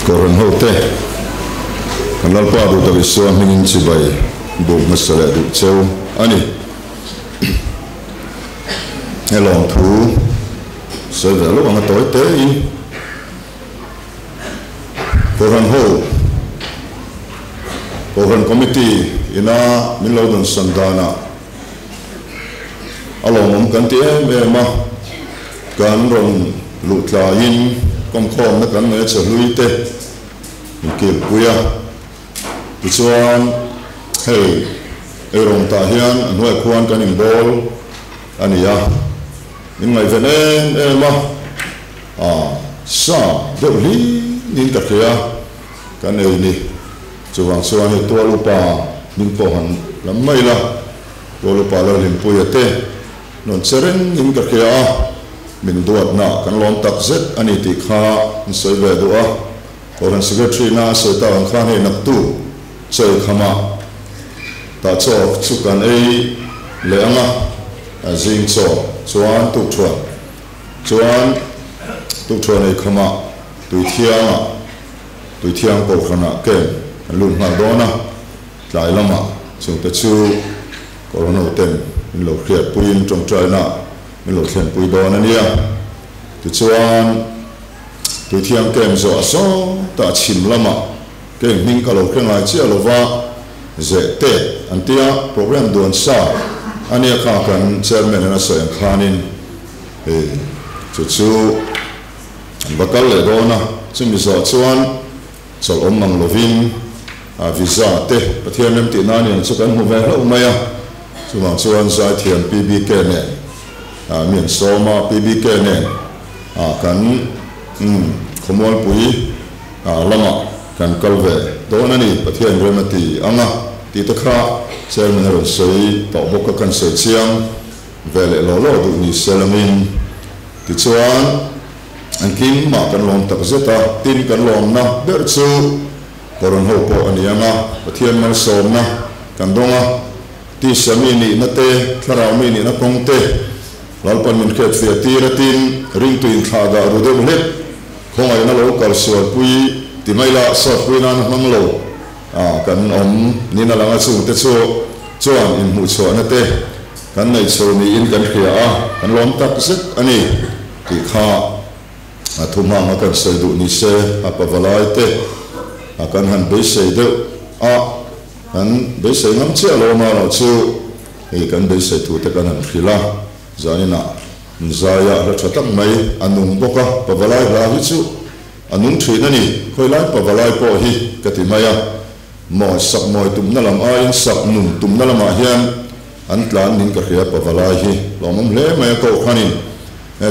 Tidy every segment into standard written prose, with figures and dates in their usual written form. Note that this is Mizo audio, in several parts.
Kohhran hote, kan Lalpa duhtak Isua hmingin chibai buk hmasa leh duh cheu a ni. He lawmthu sawi ve lawk anga tawi tein Kohhran ho, Kohhran Committee ina min lo dawnsan danah a lawmawm kan ti em em a, kan rawn luh tlaiin kawmkhawmna kan nei a che hlui te min kilpui a, tichuan hei eirawng tah hian a hnuai khuan kan inbawl a ni a, min ngaihven em em a, a sa deuh hlim niin ka hria kan ei ni. Chuvang chuan hei tual upa hming pawh han lam mai la, tual upa Lalhlimpuia te rawn che reng in ka hria a, min duatna kan lawm tak zet a ni tih kha an sawi ve duh a, Kohhran Secretary na a sawi tak ang khan hei naktu chawi khamah tah chaw chu kan ei leh ang a, zing chaw chuan tukṭhuan chuan tukṭhuan ei khamah tuithiangah Tuithiang Kohhranah kem kan lut nghal dawn a, tlai lamah chungte chu Kohhran hoten min lo hriatpuiin tawngtainaah min lo thlenpui dawn a nia. Tichuan, Tuithiang kem zawh a sawtah chhim lamah kem hming ka lo hre ngai chiah lova, zeh tet an tia, program duan sa a nia kha kan chairman in a sawi ang khanin hei chu chu An va kal leh dawn a, chumi zawh chuan chawlh awm mang lovin visa te Pathian rem tih nan in chu kan hmu ve hlauh mai a, chuvang chuan zaithiam PBK nen mi an sawm a, PBK nen kan khawmualpui lamah kan kal ve dawn a ni, Pathian rem a ti ang a tih te kha Chairman a rawn sawi tawh bawk a, kan sawi chiang ve leh law law duh ni se langin. Tichuan, engkim mah kan lawm tak zet a, tin kan lawmna ber chu Koran ho pawh a ni ang a, Pathian malsawmna kan dawng a, tisa mi nihna te, thlarau mi nihna kawng te, Lalpan min hriatfiah tir a, tin ringtu inthlah dah ru deuh hlek, khawngaihna lo kal sualpui ti mai la, sawtpui nan a hmang lo a, kan awm nin a lang a, chungte chu chuan inhmuhchhuahna te, Kan neih chho niin kan hria a, kan lawm tak zet a ni tih kha a thu hmanga kan sawi duh ni se, a pavalai te a kan han beisei deuh a, kan beisei ngam chiah lo ama erawh chu hei kan beisei thu te kan han hrilh a, zaninah Nzaia hla tha tak mai a nung bawk a, pavalai hla hi chu a nung thin a ni, khawilai pavalai pawh hi ka ti mai a. Mawi sak mawi tumna lam aiin sak nun tumna lamah hian an tlan nin ka hria pavalai hi lawmawm hle mai a kohhranin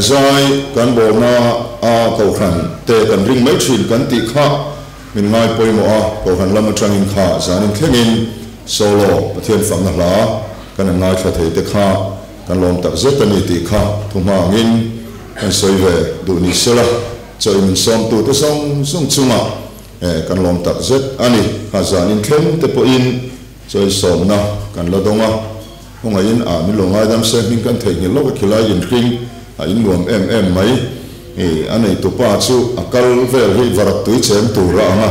zai kan bawlna a kohhran te kan ring mai thin kan tih kha min ngai pawimawh a kohhran lam atangin kha zanin thlengin solo Pathian fakna hla kan han ngaithla thei te kha kan lawm tak zet a ni tih kha thu hmangin kan sawi ve duh ni sela chaw in min sawmtute zawng zawng chungah Eh, kan lawm tak zet a ni. Kha zanin thleng te pawhin chawisawmna kan la dawng a, khawngaihin ah min lo ngaidam se hming kan theihnghilh lawk a khilai inhring a innuam em em mai. Eh, a neitupa chu a kal vel hi varak tui cheng tur a ang a,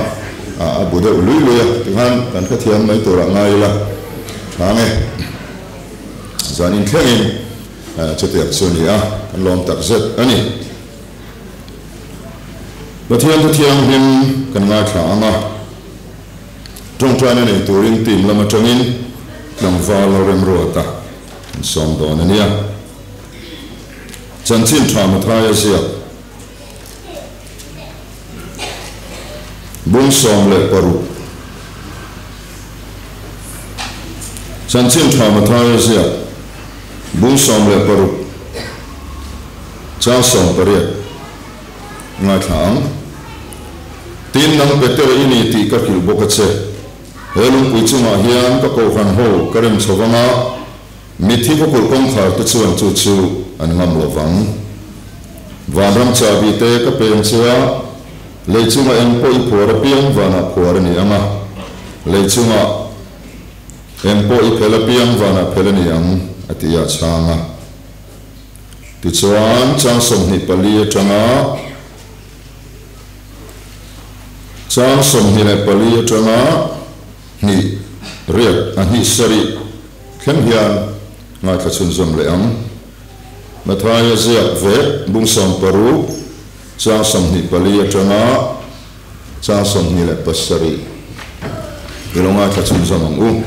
ah a bu deuh lui lui a, tikhan kan hrethiam mai turah ngai ila tha nge. Zanin thlengin chutiang chu a ni a, kan lawm tak zet a ni. Pathian thu thianghlim kan ngaithla ang a, tawngtaina nei turin team lam atangin tlangval lo remruat a kan sawm dawn a nia. Chanchin tha Mathaia ziak bung 16. Chanchin tha Mathaia ziak bung 16. Chang 18 ngaithla ang. Tin, nang Petera i ni tih ka hrilh bawk a che. He lungpui chungah hian ka kohhran ho ka rem chho vang a, mitthi khawkulh kawngkhar te chuan chu chu an ngam lo vang. Vanram chahbi te ka peng che a, lei chunga eng pawh i phuar apiang vanah phuar a ni ang a, lei chunga eng pawh i phel apiang vanah phel a ni ang, a ti a chhang a. Tichuan, chang 24 atanga Chang 24 atanga hnih riat a hnih sarih thleng hian ngaithla chhunzawm leh ang. Mathaia ziak vek bung 60 chang 24 atanga chang 27 i lo ngaithla chhunzawm ang u.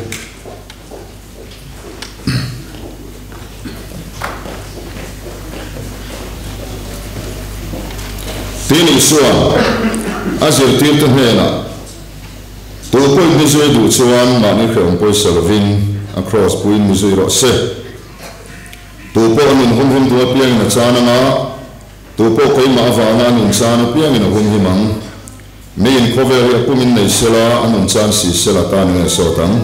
Tin Isua'n a zirtirte hnenah, Tu pawhin mi zui duh chuan mahni hrehawm pawisa lovin a kraws puiin mi zui rawh se. Tu pawh a nun humhim duh apiangin a chan anga, tu pawh keimah avanga a nun chan apiangin a humhim ang. Miin khawvel hi a pumin nei sela, a nun chan si sela tan enge a sawt ang?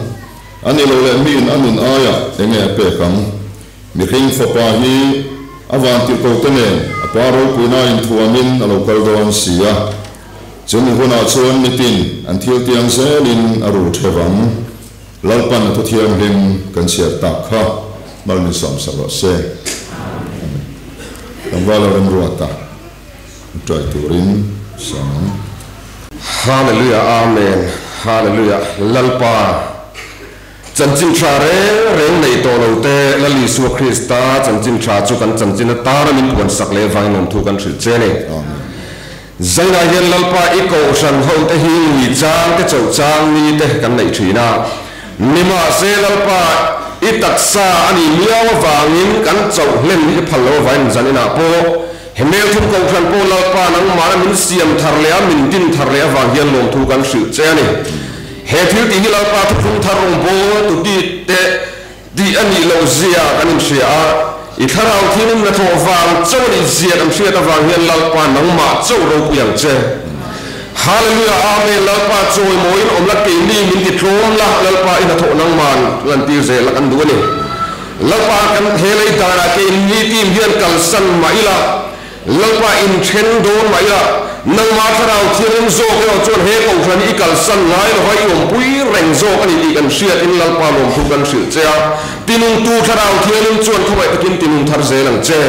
A ni lo leh miin a nun aiah enge a pek ang? Mihring fapa hi a vantirhko te nen a pa ropuina inthuamin a lo kal dawn si a. Chumi hunah chuan mitin an thil tiang zelin a rul theuh ang. Lalpan a thu thianghlim kan chhiar tak kha mal min sawmsak rawh se. Amen. Tlangval a remruata. Try turin sang ang. Hallelujah Amen Hallelujah Lalpa Chanchin tha reng reng nei tawh lo te Lal Isua Krista chanchin tha chu kan chanchin atana min puan sak leh vangin awmthu kan hrilh che a ni. Zainah hian Lalpa i kohhran ho te hi ngui chang te chauh chang ni te kan neih thin a. Nimahse Lalpa i taksa a nih miau avangin kan chauh hlen hi i phal lo avangin zan inah pawh He hmelthum kohhran pawh Lalpa nangmahna min siam thar leh a, min din thar leh avang hian lawmthu kan hrilh che a ni. He thil tih hi Lalpa thuthlung thar rawngbâwl tuti te tih a nih loh zia kan inhria a, i thlarau thilin hnathawh vang chauh a nih zia kan hriat avang hian Lalpa nangmah chauh ropui ang che. Hallelujah Amen Lalpa chawimawiin awm la keini min ti tlawm la Lalpa i hnathawh nangman lantir zel la kan duh a ni. Lalpa kan he lei danah keini team hian kalsan mah ila, Lalpa inthen dawn mah ila, nangmah Thlarau Thianghlim zawk erawh chuan he kohhran hi i kalsan ngai lova i awmpui reng zawk a ni tih kan hriatin Lalpa lawmthu kan hrilh che a, tinungtu Thlarau Thianghlim chuan khawngaih takin tinung thar zel ang che.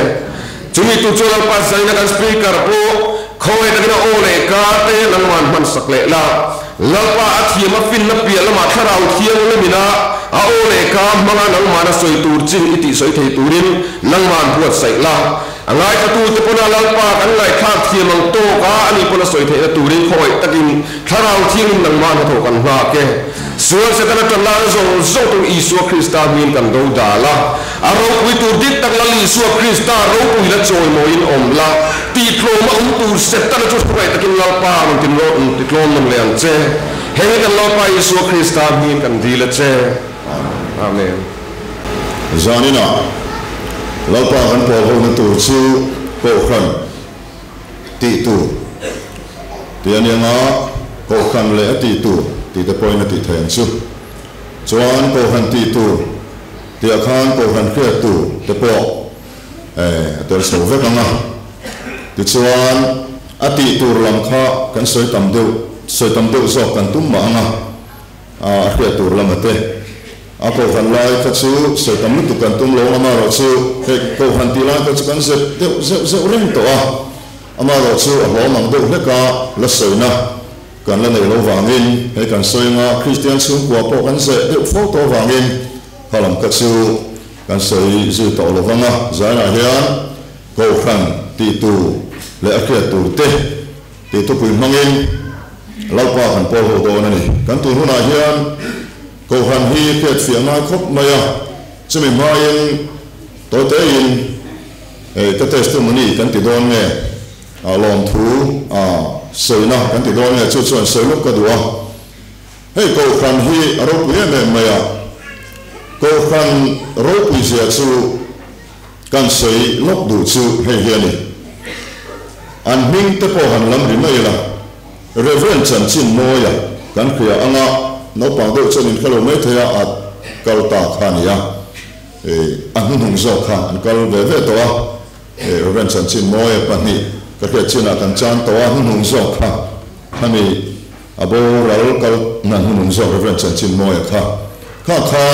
Chumi tu chu Lalpa zaina kan speaker pawh khawngaih takin a aw leh ka te nangman hman sak leh la. Lalpa a thiam a finna piah lamah Thlarau Thianghlim ina a aw leh ka hmanga nangman a sawi tur chin i tih sawi thei turin nangman buatsaih la. A ngaithlatute pawna Lalpa kan ngaihthlak thiam ang tawk a, ani pawn a sawi theihna turin khawngaih takin Thlarau Thianghlim nangmah hnathawh kan nghak e. Sual Setana tanlana zawng zawng tur Isua Krista hmingin kan do dal a. A ropui tur dik tak Lal Isua Krista ropui la chawimawiin awm la, tihtlawm a awm tur Setana chu hruai takin Lalpa rawn ti rawn ti tlawm nawn leh ang che. Heng hi kan Lalpa Isua Krista hmingin kan dil a che. Amen. Zaninah Lalpa kan pawl hona tur chu Kohhran tih tur tih a ni anga, Kohhran leh a tih tur tih te pawhin a tih theih ang chu. Chuan Kohhran tih tur Tiah khan Kohhran hriattu te pawh a tel chho vek ang a. Tichuan, a tih tur lam kha kan sawi tam deuh, sawi tam deuh zawk kan tum mah ang a, a hriat tur lama te. A Kohhran lai kha chu sawi tam lutuk kan tum lo ang, amaherawhchu hei Kohhran tih lai kha chu kan zep deuh zeuh zeuh reng tawh a, amaherawhchu a hlawm ang deuh hlek a la sawina Kan la nei lo vangin hei kan sawi anga Kristian chhungkua pawh kan zeh deuh fo tawh vangin kha lam kha chu kan sawi zui tawh lo vang a, zainah hian Kohhran tih tur leh a hriat tur te tih thupui hmangin Lalpa kan pawl ho dawn a ni. Kan tun hunah hian Kohhran hi hriat fiah ngai khawp mai a, chumi hmain tawitein ka testimony kan ti dawn nge? A lawmthu a sawina kan ti dawn nge chu chuan sawi lawk ka duh a. Hei Kohhran hi a ropui em em mai a, Kohhran ropui zia chu kan sawi lawk duh chu hei hi a ni. An hming te pawh han lam ri mai ila, Reverend Chanchin Mawia kan hria anga naupang deuh chuan in hre lo mai thei a, a kal ta kha a ni a, a hnuhnung zawk kha an kal ve ve tawh a. Rev. Chanchin Mawia pahnih ka hriat chinah kan chan tawh a, hnuhnung zawk kha khami a boral kal na hnuhnung zawk Rev. Chanchin Mawia kha kha kha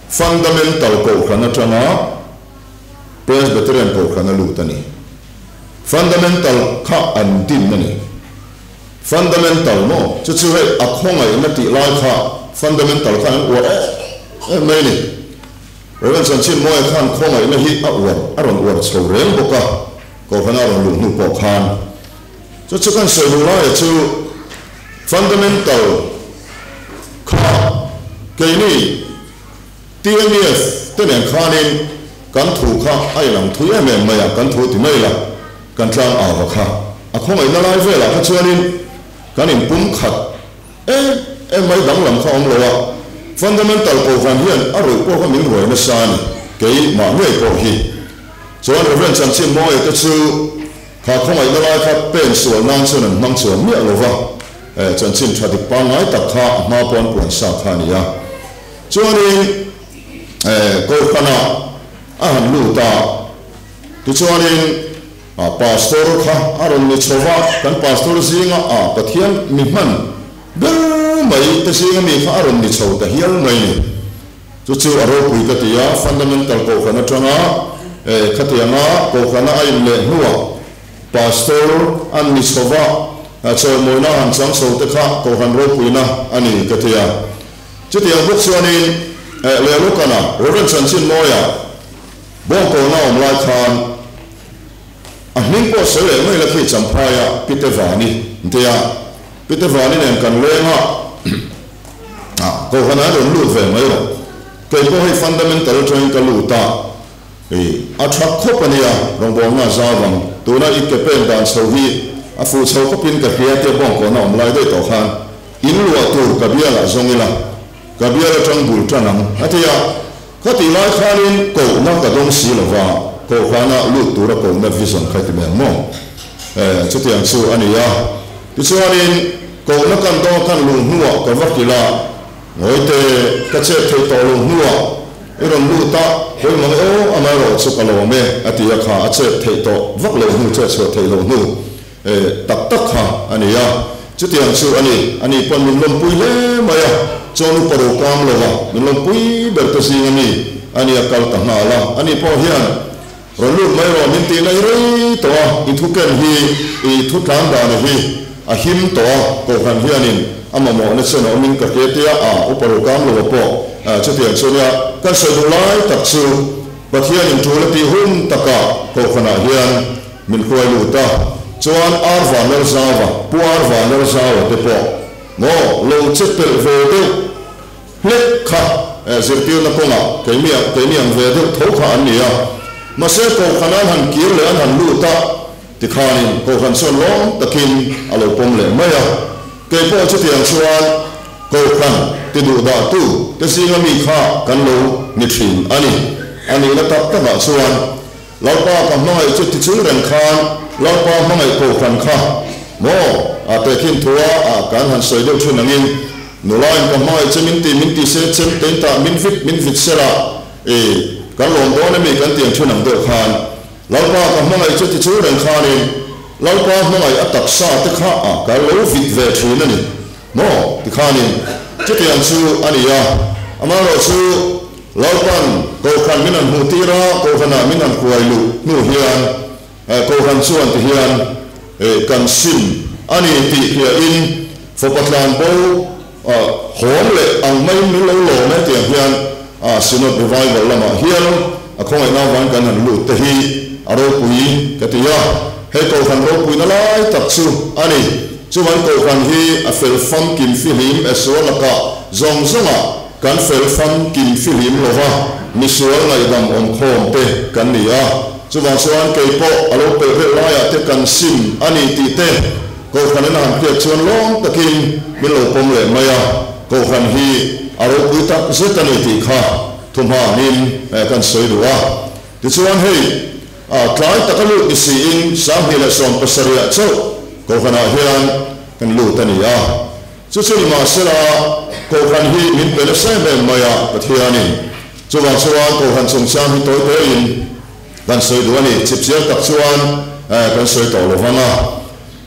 fundamental kohhran atanga Presbyterian kohhran a lut a ni. Fundamental kha an din a ni. Fundamental maw? Chu chu hei a khawngaihna tih lai kha fundamental khan an uar em em mai a ni. Rev. Chanchinmawia khan khawngaihna hi a uar, a rawn uar chho reng bawk a, Kohhrana a rawn luh hnu pawh khan. Chu chu kan sawi duh laia chu fundamental kha keini TMEF te nen khanin kan thu kha a inang thui em em mai a, kan thu ti mai la, kan tlang ava kha a khawngaihna lai velah kha chuanin kan inpum khat em em mai danglam kha awm lo a, fundamental kohhran hian a ruih pawh kha min ruai nasa a ni, keimah ngei pawh hi. Chuan Rev. Chanchinmawia te chu Kha khawngaihna lai kha pen sual nan chuan an hmang chuang miah lo va, chanchin tha dik pangngai tak kha a hma pawn puan sa kha a ni a. Chuanin Kohhranah a han lut a, tichuanin Pastor kha a rawn ni chho va, kan Pastor zinga a Pathian mi hman ber mai te zinga mi kha a rawn ni chho ta hial mai ni. Chu chu a ropui ka ti a, fundamental kohhran atanga khatianga kohhrana a inleh hnuah Pastor an ni chho va, chawimawina han chang chho te kha kohhran ropuina a ni ka ti a. Chutiang bawk chuanin Lelukana, Rev. Chanchinmawia Bawngkawna awm lai khan a hming pawh sawi leh mai la khi Champhaia Pite Vani tia Pite Vani nen kan leng a, Ah, Kohhran ah rawn lut ve mai rawh. Kei pawh hei fundamental atangin ka lut a, i a tha khawp a nia, rawngbawlna a zau ang. Tuna i ke pen dan chho hi a fuh chho khawpin ka hria tia bawngkawhna awm lai daih tawh khan in luah tur ka bialah zawng ila, ka bial atang bul tan ang a ti a. Khatih lai khanin kohna ka dawng si lo va, Kohhrana lut tura kohna vision kha i ti mai ang maw? Eh, chutiang chu a ni a. Tichuanin, kohna kan dawng kan luh hnuah ka va hrilh a, Ngawite, ka chet theih tawh loh hnuah i rawn lut a, hawi mang e aw, amaherawh chu ka lawm e, a ti a kha, a chet theih tawh vak loh hnu, chet chhuah theih loh hnu eh, tak tak kha a ni a. Chutiang chu a ni, ani pawn min lawmpui hle mai a, chuan upa ro kang lo a, min lawmpui ber te zing a mi a ni a kal ta nghal a, ani pawh hian rawn lut mai rawh min tih naih rei tawh a, i thu ken hi i thu tlan dan hi a him tawh a, kohhran hianin a mamawhna chen a awmin ka hria tia a, upa ro kang lo a pawh chutiang chu nia kan sawi duh lai tak chu Pathianin tul a tih hun takah kohhranah hian Min hruai lut a, chuan Ar Vanlalzauva, Pu Ar Vanlalzaua te pawh maw lo che pelh ve deuh hlek kha zirtirna kawngah keimi keimi ang ve deuh tho kha an ni a. Mahse Kohhran an han kir leh an han lut a, tikhanin Kohhran chuan lawm takin a lo pawm leh mai a. Kei pawh chutiang chuan Kohhran ti duh dahtu te zinga mi kha kan lo ni thin a ni. A nihna tak takah chuan Lalpa ka hmangaih chu ti chung reng khan Lalpa hmangaih kohhran kha maw a tehkhin thu a ah kan han sawi deuh thin angin nulain ka hmangaih che min ti min ti se chem tein tah min vit min vit sela i kan lawm dawn emi kan tiang thin ang deuh khan Lalpa ka hmangaih chu ti chung reng khanin Lalpa hmangaih a taksa te kha ah ka lo vit ve thin a ni maw ti khanin chutiang chu a ni a amaherawhchu Lalpan Kohhran min han hmuh tir a, Kohhranah min han hruai luh hnu hian Kohhran chuan ti hian kan sim a ni tih hriain fapa tlan bo hawng leh ang maiin min lo lawm e tiang hian Synod Revival lamah hian a khawngaihna avangin kan han lut te hi a ropui ka ti a, hei Kohhran ropuina lai tak chu a ni. Chuan Kohhran hi a fel famkim fihlim e sual lakah zawng zawngah Kan fel famkim fihlim lova misual ngaihdam awm khawm te kan ni a, chuvang chuan kei pawh a lo pelh reuh laiah te kan sim a ni tih te Kohhran in a han hriat chuan lawm takin min lo pawm leh mai a, Kohhran hi a ropui tak zet a ni tih kha thuhmanin kan sawi duh a. Tichuan hei tlai taka lut ni siin 2017 ah chauh Kohhranah hian kan lut a ni a. Chu chu nimahsela, Kohhran hi min pe nasa em em mai a, Pathianin. Chuvang chuan Kohhran chungchang hi tawi tawiin kan sawi duh a ni. Chipchiar tak chuan kan sawi tawh lo vang a.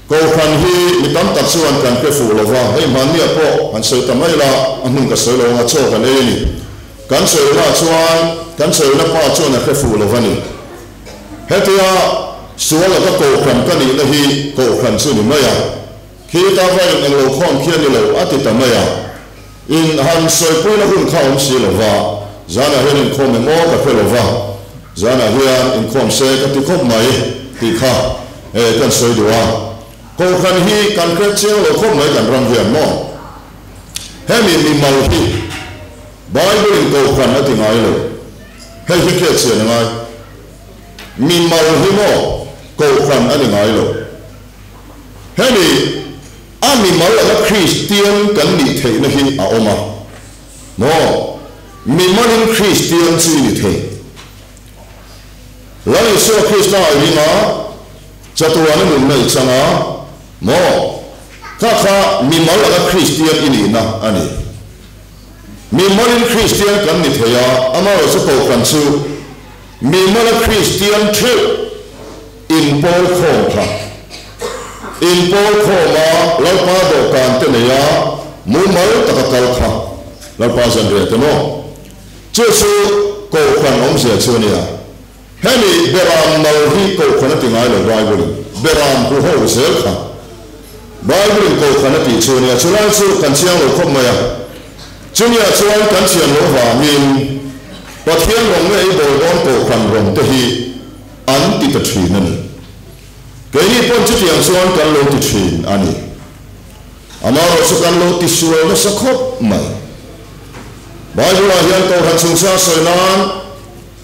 Kohhran hi mi tam tak chuan kan hre fuh lo va, hei hmanniah pawh han sawi ta mai la, a hmun ka sawi lo ang a, chaw kan ei a ni. Kan sawina chuan kan sawina pa chuan a hre fuh lo va ni. Hetia sual laka Kohhran ka nihna hi Kohhran chu ni mai a. Khi ta va in englo khawm khi a ni lo a ti ta mai a. In han sawipuina hun kha awm si lo va, zanah hian inkhawm eng aw ka hre lo va, zanah hian inkhawm se ka ti khawp mai tih kha e kan sawi duh a. Kohhran hi kan hre chiang lo khawp mai kan ram hian maw? Hemi mimal hi Bible in kohhran a ti ngai lo. Hei hi hriat chian a ngai. Mimal hi maw kohhran a ni ngai lo. Hemi a mimal anga Kristian kan nih theihna hi a awm a maw? Mimalin Kristian chu i ni thei. Lal Isua Krista i ring a, chatuana nunna i chang a maw? Kha kha mimal anga Kristian i nihna a ni. Mimalin Kristian kan ni thei a, amaherawhchu kohhran chu mimala Kristian theuh inpawl khawm kha. Inpawl khawma Lalpa dawhkan te nei a, mumal taka kal kha Lalpa zanriah te maw? Chu chu kohhran awmzia chu a nia. Hemi Beram mal hi kohhran a ti ngai lo Bible-in. Beram hu ho zel kha Bible-in kohhran a tih chu a nia. Chulai chu kan chiang lo khawp mai a. Chumiah chuan kan chian loh vangin Pathian rawng leh ei bawl dawn kohhran rawng te hi an ti ta thin a ni. Keini pawn chutiang chuan kan lo ti thin a ni. Amaherawh chu kan lo tisual nasa khawp mai. Bible-ah hian kohhran chungchang sawi nan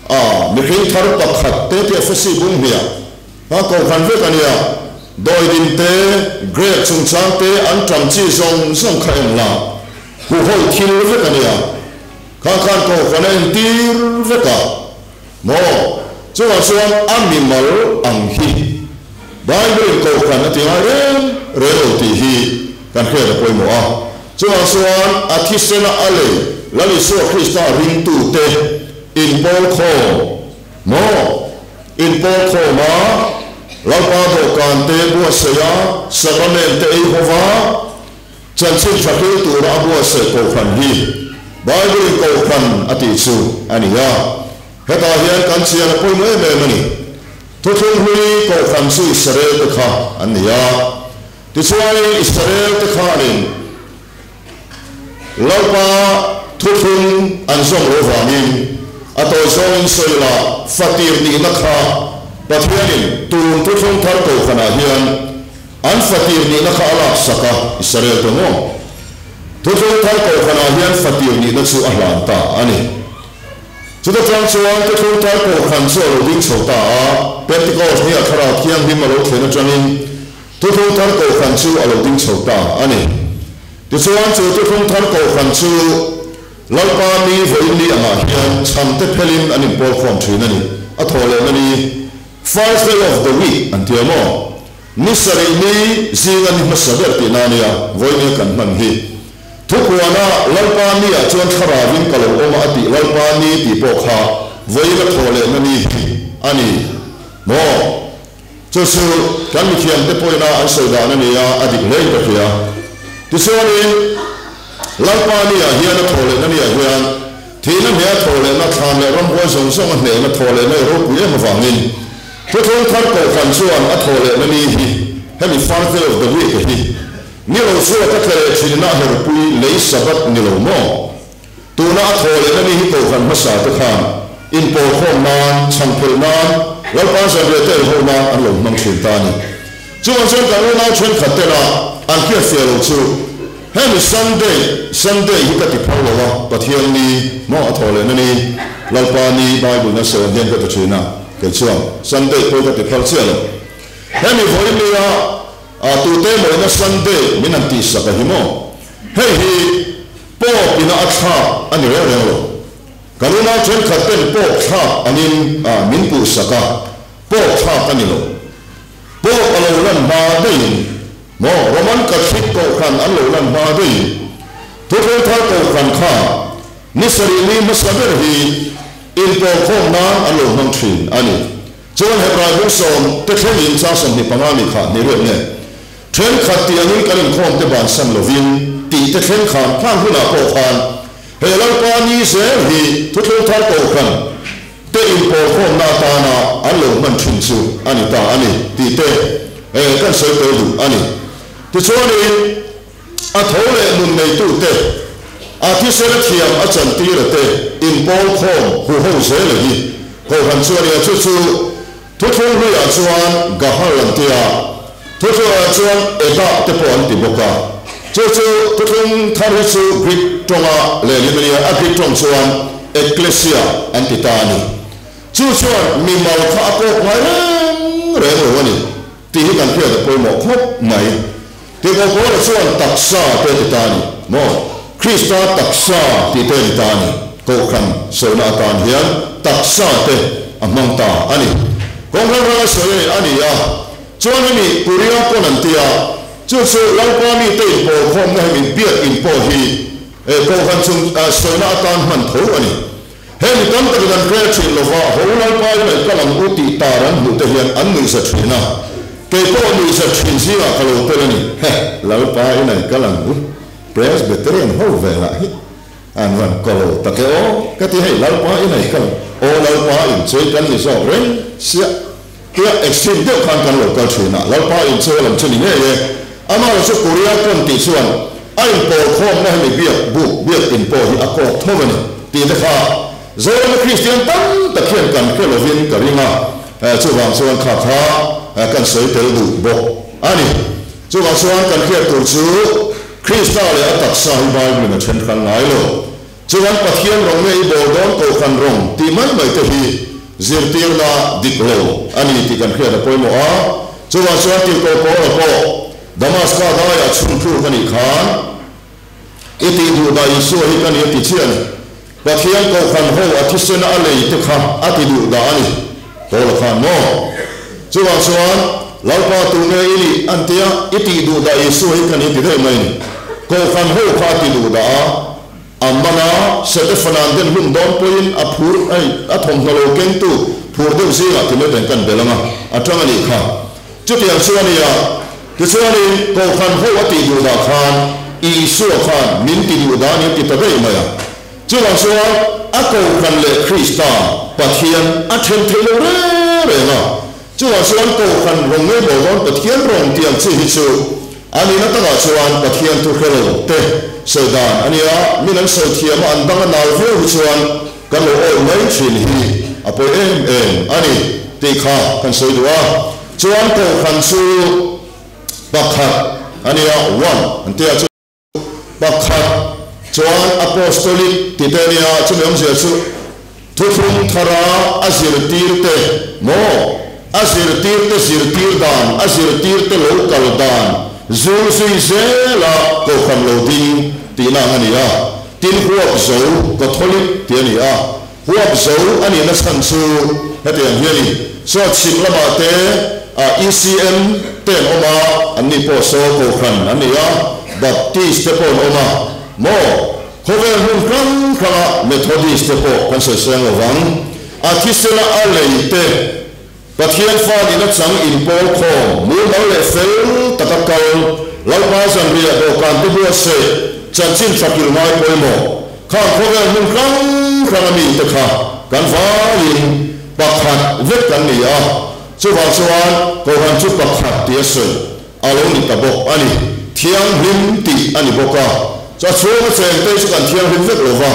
a mihring thar pakhat te tih Efesi bung hniah a kohhran vek a nia. Dawidin te, grape chungchang te an ṭam chi zawng zawng kha eng la huho thil vek a nia. Kha khan kohhran a entir vek a maw? Chuvang chuan a mimal ang hi Bible-in kohhran a ti ngai reng reng lo tih hi kan hriat a pawimawh a. Chuvang chuan a thisena a lei Lal Isua Krista ringtute inpawl khawm maw? Inpawl khawm a, Lalpa dawhkan te buatsaih a, sacrament te ei ho va, Chanchin tha hril tura a buatsaih kohhran hi Bible-in kohhran a tih chu a ni a. Hetah hian kan chian a pawimawh em em a ni. Thuthlung hlui kohhran chu Israel te kha an ni a. Tichuanin Israel te khanin Lalpa thuthlung an zawm loh vangin a tawi zawngin sawi la fatir nihna kha Pathianin tun thuthlung thar kohhranah hian An fatir nihna kha a laksak a, Israel te maw? Thuthlung thar kohhranah hian fatir nihna chu a hlan ta a ni. Chuta tang chuan thuthlung thar kohhran chu a lo ding chho ta a, Pentecost nia Thlarau Thianghlim a lo thlen atangin thuthlung thar kohhran chu a lo ding chho ta a ni. Tichuan chu thuthlung thar kohhran chu Lalpa mi vawiin ni angah hian chhamte phelin an inpawl khawm thin a ni. A thawh lehna ni, First day of the week an ti a maw? Ni sarih ni zinga ni hmasa ber tihna a nia, vawinia kan hman hi. Thupuana Lalpa ni-ah chuan thlaravin ka lo awm a a tih Lalpa ni tih pawh kha vawiin a thawh lehna ni hi a ni maw? Chu chu kan mithiamte pawhina an sawi dan a ni a, a dik hlein ka hria. Tichuanin Lalpa ni-ah hian a thawh lehna ni-ah hian thihna hneh a thawh lehna thlan leh ramhuai zawng zawng a hnehna thawh lehna i ropui em avangin Thuthlung thar kohhran chuan a thawh lehna ni hi hemi first day of the week hi ni lo chhuak a tle leh thin a herpui lei Sabbath ni lo maw? Tuna a thawh lehna ni hi kohhran hmasa te khan inpawl khawm nan, chhan phelh nan, Lalpa zanriah te ei ho nan an lo hmang thin ta a ni. Chuvang chuan kan unau thenkhat tena an hriat fiah lo chu hemi Sunday, Sunday hi ka ti phal lo a, Pathian ni maw a thawh lehna ni, Lalpa ni Bible na sawi ang hian ka ti thin a, kei chuan Sunday pawh ka ti phal chiah lo. Hemi vawiin nia a tute mawina Sunday min han tihsak a hi maw? Hei hi Pope ina a thlak a ni reng reng lo. Kan unau thenkhat ten Pope thlak angin min puhsak a, Pope thlak a ni lo. Pope a lo lan hma daihin maw Roman Catholic kohhran an lo lan hma daihin Thuthlung Thar kohhran kha ni sarih ni hmasa ber hi inpawlkhawm nan an lo hmang thin a ni. Chuan Hebrai bung sawm te thlengin chang 25 mi kha hnih riat nge thenkhat tih angin kan inkhawm te bansan lovin tih te thleng khan khang hunah pawh khan he Lalpa ni zel hi Thuthlung Thar kohhran te inpawlkhawmna atana an lo hman thin chu a ni ta a ni tih te kan sawi tel duh a ni. Tichuanin, a tho leh nun neitute, a thisena thiam a chantira te inpawl khawm huho zela hi Kohhran chu a ni a, chu chu Thuthlung hluiah chuan Gahal an ti a, Thuthlungah chuan Edah te pawh an ti bawk a. Chu chu Thuthlung thar hi chu Greek tawnga lehlin a ni a, a Greek tawng chuan Ekklesia an ti ta a ni. Chu chuan mimal kha a kawk ngai reng reng lo a ni tih hi kan hriat a pawimawh khawp mai. Tirhkoh Paula chuan taksa te a ti ta a ni maw? Krista taksa tih te a ni ta a ni. Kohhran sawina atan hian taksa te a hmang ta a ni. Kawng hrang hranga sawi a ni a ni a, chuan hemi Kuria pawn an ti a, chu chu Lalpa mite inpawl khawmna hemi biak in pawh hi Kohhran chung sawina atan hman tho a ni. Heng mi tam takin an hre thin lo va, ho Lalpa in an kal ang u tih tar an hmuh te hian an nuihza thin a. Kei pawh nuihza thin zingah ka lo tel a ni. Heh, Lalpa in an kal ang u, Presbyterian ho velah hi an van ko lo tak e aw, ka ti hei, Lalpa in an kal ang, aw Lalpa in chei kan ni zawk reng siah tia extreme deuh khan kan lo kal thin a, Lalpa in chei lam chu ni ngei e. Amaherawhchu chu Korea pawn tih chuan a inpawl khawmna hemi biak buk biak in pawh hi a kawk tho a ni tih te kha Zorama Kristian tam tak hian kan hre lovin ka ring a, chuvang chuan kha kha kan sawi tel duh bawk a ni. Chuvang chuan kan hriat tur chu Krista leh a taksa hi Bible in a then hran ngai lo. Chuan Pathian rawng nge i bawl dawn Kohhran rawng tih mai mai te hi zirtirna dik lo a ni tih kan hriat a pawimawh a. Chuvang chuan Tirhkoh Paula pawh Damaska daiah chhun thluk a nih khan i tih duh dah Isua hi ka ni a ti chiah a ni. Pathian Kohhran ho a thisena a lei te kha a ti duh dah a ni Paula khan maw? Chuvang chuan Lalpa tu nge i nih an tia i tih duh dah Isua hi ka ni a ti daih mai a ni. Kohhran ho kha a ti duh dah a. A man a, Setefana'n den hun dawn pawhin a phur ai, a thawmhnaw lo kengtu phur deuh zingah ti mai kan bel ang a, a tang a nih kha. Chutiang chu a ni a, tichuanin Kohhran ho a tih duh dah khan Isua khan min ti duh dah a ni a ti ta daih mai a. Chuvang chuan a Kohhran leh Krista, Pathian, a then theih lo reng reng a. Chuvang chuan Kohhran rawng ngei maw dawn Pathian rawng tih ang chi hi chu A nihna takah chuan Pathian thu hre lo te sawi dan a nia, min an sawi thiam a an dang a nal viau hi chuan kan lo awih mai thin hi a pawi em em a ni tih kha kan sawi duh a. Chuan Kohhran chu pakhat a nia, one an tia chu pakhat chuan Apostolic tih te a nia, chumi awmzia chu Thuthlung thara a zirtirte maw? A zirtirte zirtir dan, a zirtirte lo kal dan zul zui zela Kohhran lo ding tihna ang a ni a. Tin, huap zo, Catholic, tih a ni a. Huap zo a nihna chhan chu hetiang hi a ni. Saw chhim lamah te ECM te an awm a, anni pawh saw Kohhran an ni a, Baptist te pawh an awm a maw? Khawvel hmun hrang hranga Methodist te pawh kan sawi seng lo vang. A thisena a lei te, Pathian fa nihna chang inpawl khawm, mumal leh fel taka kal, Lalpa zanriah dawhkan te buatsaih, chanchin tha kil ngai pawimawh, khang khawvel hmun hrang hranga mi te kha kan vaiin pakhat vek kan ni a. Chuvang chuan Kohhran chu pakhat tih a sawi. A lo ni ta bawk a ni. Thianghlim tih a ni bawk a. Chu a chhunga chengte chu kan thianghlim vek lo va.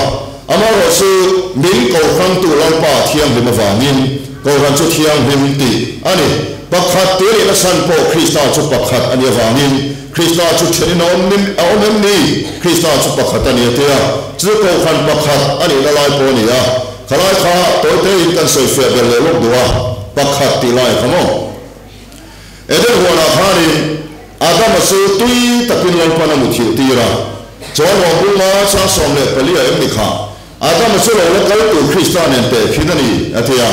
Amaherawh chu min Kohhrantu Lalpa thianghlim avangin Kohhran chu thianghlim tih a ni. Pakhat tih a nihna chhan pawh Krista chu pakhat a nih avangin Krista chu thenin a awm a awm em ni? Krista chu pakhat a ni a tia. Chu chu Kohhran pakhat a nihna lai pawh a ni a. Khalai kha tawitein kan sawifiah ber leh lawk duh a, pakhat tih lai kha maw? Eden huanah khanin Adama chu tui takin Lalpan a muthilh tir a. Chuan huan bunga chang 14 a em ni kha, Adama chu lo la kal tur Krista nen teh khin a ni, a ti a.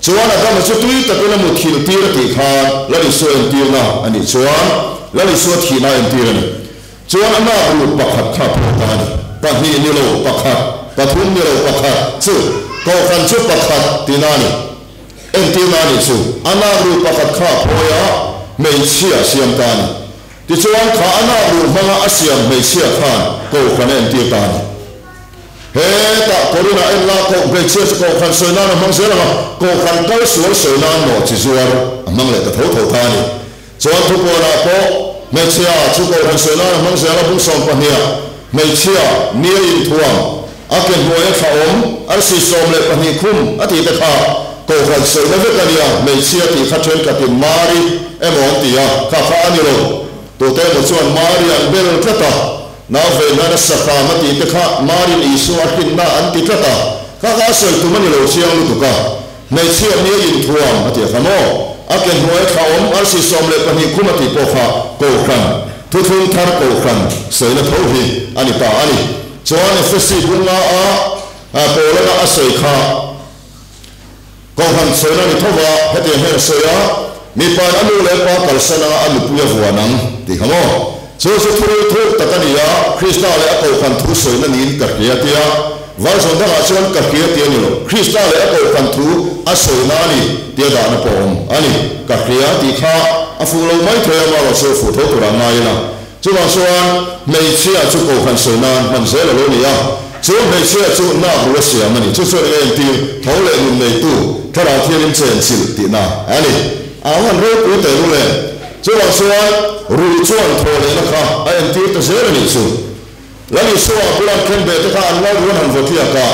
Chuan Adama chu tui takin a muthilh tir a tih khan Lal Isua entirna a nih chuan Lal Isua thihna a entir a ni. Chuan a nak lut pakhat kha a phur ta a ni. Pahnih ni lo pakhat, pathum ni lo pakhat chu Kohhran chu pakhat tihna a ni. Entirna a nih chu, a nakruh pakhat kha a phawi a, hmeichhia a siam ta a ni. Tichuan, kha a nakruh hmanga a siam hmeichhia khan Kohhran a entir ta a ni. Hetah Korinah en la, koh hmeichhia chu Kohhran sawi nan a hmang zel ang a, Kohhran kal sual sawi nan nawh chi zuar a hmang leh ta tho tho ta a ni. Chuan thupuanah pawh. Hmeichhia chu Kohhran sawi nan a hmang zel a, bung 12 ah hmeichhia nia inthuam a ke hnuaia thla awm arsi 12 khum a tih te kha Kohhran sawina vek a nia, hmeichhia tih kha thenkhatin Mari emaw an ti a, kha kha a ni lo. Tute emaw chuan Mari an bel tlat a, nau vei nana sakham a tih te kha Marin Isua a hrinna an ti tlat a, kha kha a sawi tum a ni lo chiang lutuk a. Hmeichhia nia inthuam a ti a kha maw? A ke hnuai thla awm arsi 12 khum a tih pawh kha Kohhran, Thuthlung Thar Kohhran sawina tho hi a ni ta a ni. Chuan Efesi bunga a Paulana a sawi kha Kohhran sawina ni tho va, hetiang hian a sawi a, Mipain a nu leh pa kalsan anga a nupui a vuan ang tih kha maw? Chu chu thu thuk tak a ni a, Krista leh a Kohhran thu sawina niin ka hria tia Version dangah chuan ka hria tih a ni lo, Krista leh a Kohhran thu a sawina a ni tia dahna pawh awm a ni. Ka hria tih kha a fuh lo mai thei a, amaherawhchu a fuh tho turah ngai ila. Chuvang chuan hmeichhia chu Kohhran sawi nan hman zel a lo ni a, chu hmeichhia chu nak ru a siam a ni. Chu chuan eng entir tho leh nun neitu Thlarau Thiangin chenchilh tihna a ni. A han ropui teh ru le. Chuvang chuan ru chuan thaw lehna kha a entir ta zel a nih chu. Lal Isua bulan khen ve te kha an lal ruan han vaw tliak a,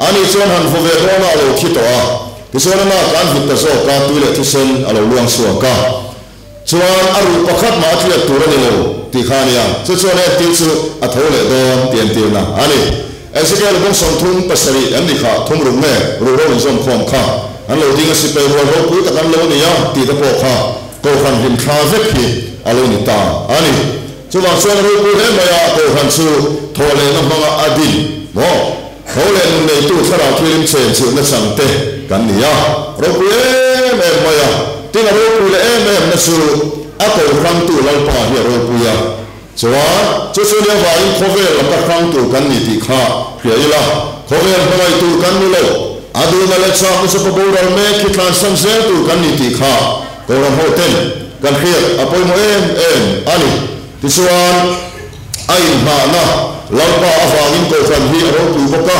ani chuan han vaw ve dawnah a lo thi tawh a, tichuan a nak an vit ta zawk a, tui leh thisen a lo luang chhuak a. Chuan a ruh pakhat mah a tliak tur a ni lo tih kha a nia, chu chuan a entir chu a tho leh dawn tih entirna a ni. Ezekiel bawng 37 an ni kha, thum ruk nge ruhro inzawm khawm kha an lo ding a, sipai rual ropui tak an lo ni a tih te pawh kha Kohhran hlimthla vek hi a lo ni ta a ni. Chuvang chuan ropui hle mai a, Kohhran chu thawhlehna hmanga a din maw? Tho leh nun neitu thlarau thilim chen chilhna chang te kan ni a, ropui em em mai a, tin a ropui leh em em na chu a Kohhrangtu Lalpa hi a ropui a, chuan chu chu nia vangin khawvel laka hrangtu kan ni tih kha hria ila, khawvel hmangaihtu kan ni lo, a duhna leh chakna chu ka boral mek hi tlansan zel tur kan ni tih kha Kohhran ho ten kan hriat a pawimawh em em a ni. Tichuan, a inhnahna Lalpa avangin Kohhran hi a ropui bawk a,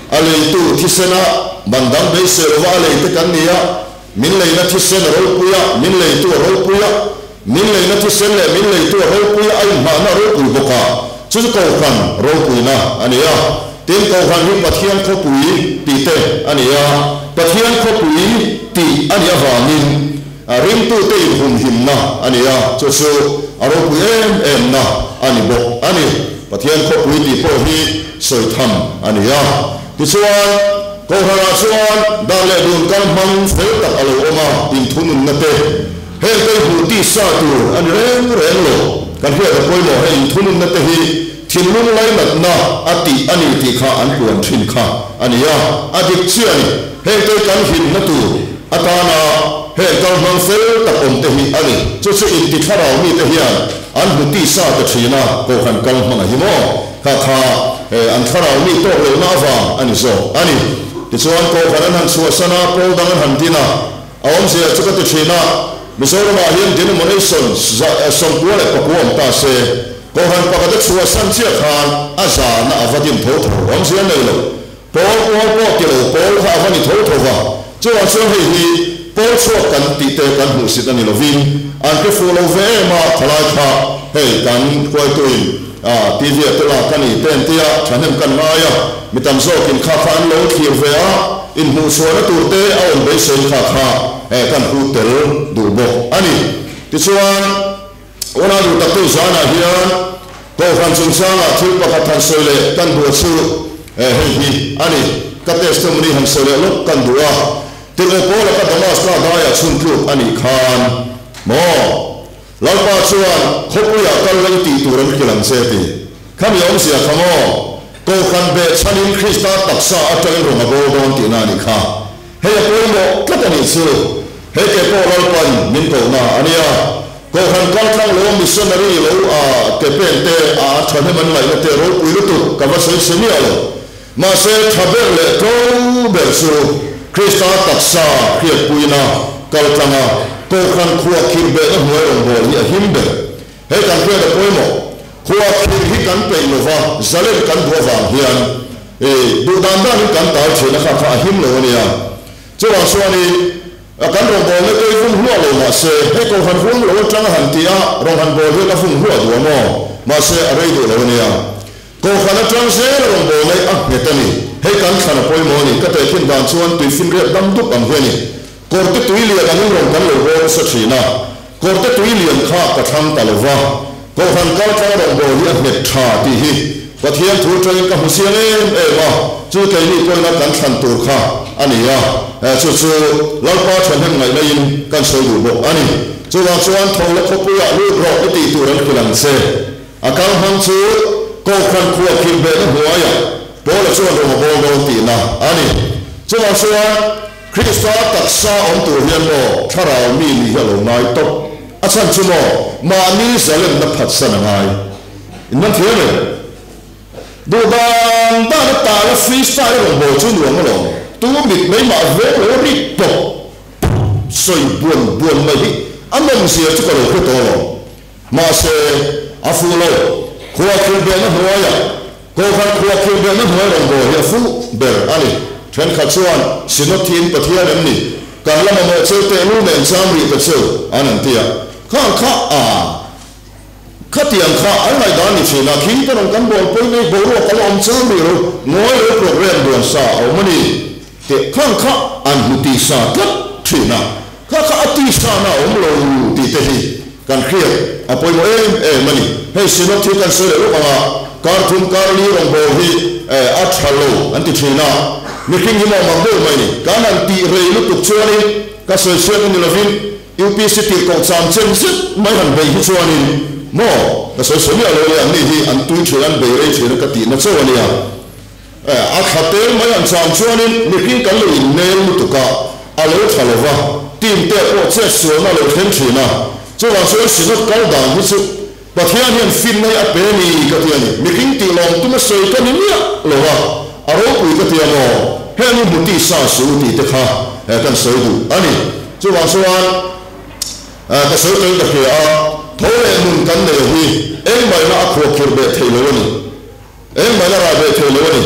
a leitu thisena man dang beisei lova a leite kan ni a, min leina thisen a ropui a, min leitu a ropui a, min leina thisen leh min leitu a ropui a, a inhnahna a ropui bawk a, chu chu Kohhran ropuina a ni a. Tin, Kohhran hi Pathian khawpui tih te a ni a, Pathian khawpui tih a nih avangin ringtute inhumhimna a ni a, chu chu a ropui em em na a ni bawk a ni. Pathian khawpui tih pawh hi sawi tham a ni a. Tichuan, Kohhranah chuan dan leh dun kal hmang fel tak a lo awm a, inthununna te, heng te hmuh tisa tur a ni reng reng lo. Kan hriat a pawimawh hei inthununna te hi Thinlung lainatna a tih a ni tih kha an puan thin kha a ni a, a dik chiah a ni. Heng te kan hlimna tur atana heng kal hmang fel tak awm te hi a ni. Chu chu inti thlarau mite hian an hmu tisa ta thin a, Kohhran kal hmang a hi maw? Kha kha an thlarau mi tawk lohna avang a ni zawk a ni. Tichuan Kohhran an han chhuahsan a, pawl dang an han din a, a awmzia chu ka ti thin a, Mizoramah hian denomination 99 awm ta se, Kohhran pakhat a chhuahsan chiah khan a zahna a va din tho tho, awmzia a nei lo. Pawl pawl pawh ti lo, pawl kha a va ni tho tho va. Chuvang chuan hei hi pawl chhuak kan tih te kan hmuhsit a ni lovin an hre fuh lo ve em a, thalai kha hei kan hruaituin TV ah te lak a ni te an tia, thahnem kan ngai a, mi tam zawkin kha kha an lo thlir ve a, inhmuhchhuahna tur te a awm beiseiin kha kha kan hu tel duh bawk a ni. Tichuan. Unau duh taktu zanah hian Kohhran chungchangah thil pakhat han sawi leh kan duh chu hei hi a ni. Ka testimony han sawi leh lawk kan duh a, Tirhkoh Paula ka Damaska daiah chhun tluk a nih khan maw Lalpa chuan khawpuiah kal la i tih tur an hrilh ang che ti. Khami awmzia kha maw Kohhran behchhanin Krista taksa atangin rawn a bawl dawn tihna a nih kha. Hei a pawimawh tlat a nih chu. Hei ke pawh Lalpan min kohna a nia. Kohhran kaltlang lo missionary lo a ke pen te a thahnem an ngaihna te ropui lutuk ka va sawi chhe miah lo. Mahse tha ber leh tlo ber chu Krista taksa hriatpuina kaltlanga Kohhran khua khirhbehna hnuai rawngbâwl hi a him ber. Hei kan hriat a pawimawh. Khua khirh hi kan peih lova zalen kan duh avang hian duh dan danin kan tal thin a kha kha a him lo a nia. Chuvang chuanin. A kan rawngbawlna te hi vung hluah lo mahse, hei kohhran vung lo atanga han tih a, rawn han bawl hian a vung hluah duh a maw? Mahse, a rei duh lo a nia. Kohhran atang zel a rawngbawlna hi a nghet a ni. Hei kan thlan a pawimawh a ni. Ka tehkhin dan chuan tuifinriat dam dup ang hi a ni. Kawrte tui lian angin rawn kan lo bawl nasa thin a. Kawrte tui lian kha ka thlang ta lo va. Kohhran kal tlang rawngbâwl hi a nghet tha tih hi Pathian thu atangin ka hmu chiang em em a, chu keini pawina kan thlan tur kha a ni a, chu chu Lalpa thahnem ngaihna-in kan sawi duh bawk a ni. Chuvang chuan tho la khawpuiah lut rawh i tih tur an hrilh ang che. A kal hmang chu Kohhran khua khirhbehna hnuaiah Paula chuan rawng a bawl dawn tihna a ni. Chuvang chuan Krista taksa awm tur hian maw thlarau mi nih hi a lo ngai tawp. A chhan chu maw mahni zalenna phatsan a ngai. In man thiam em? Duh dan dan a tala free style a rawn bawl chu nuam alawm. Tu mit mai mah vek lo rik pawp sawi buan buan mai hi a nawmzia chu ka lo hre tawh alawm. Mahse, a fuh lo. Khua khirhbehna hnuaiah Kohhran khua khirhbehna hnuai rawn bawl hi a fuh ber a ni. Thenkhat chuan, Synod thiin Pathian em ni? Kan la mamawh cheu tehlul nen cham rih ta cheu, an an ti a. Khang kha a khatiang kha an ngaihdan ni thin a, khi te rawn kan bawl pawi nei boruak a la awm cham rih lo, ngawi lo program duan sa a awm a ni teh khang kha an hmu ti sa tlat thin a. Kha kha a ti sa na a awm lo tih te hi kan hriat a pawimawh em em a ni. Hei Synod hi kan sawi leh lawk ang a, kar thum kar li rawngbâwl hi a tha lo an ti thin a, mihring hi mawh mak deuh mai ni. Kan han tih rei lutuk chuanin ka sawi chhiat na ni lovin UPC tirhkoh cham chen zet mai han bei hi chuanin maw ka sawi sawi miah lo le anni hi an tui thin an bei rei thin a ka tihna chauh a nia. A thla tel mai an chang chuanin mihring kan lo innel lutuk a, a lo tha lo va, team te pawh chet sualna a lo thleng thin a. Chuvang chuan Synod kal dan hi chu Pathian hian finna hi a pe ni ka ti a ni. Mihring tih lawm tuma sawi ka ni miah lo a, a ropui ka ti a maw? Heng hi hmu tisa su tih te kha kan sawi duh a ni. Chuvang chuan ka sawi tawhin ka hria a, tho leh nun kan nei hi engmahina a khuahkhirh beh theih lo a ni. Engmah a rah ve thei lo a ni.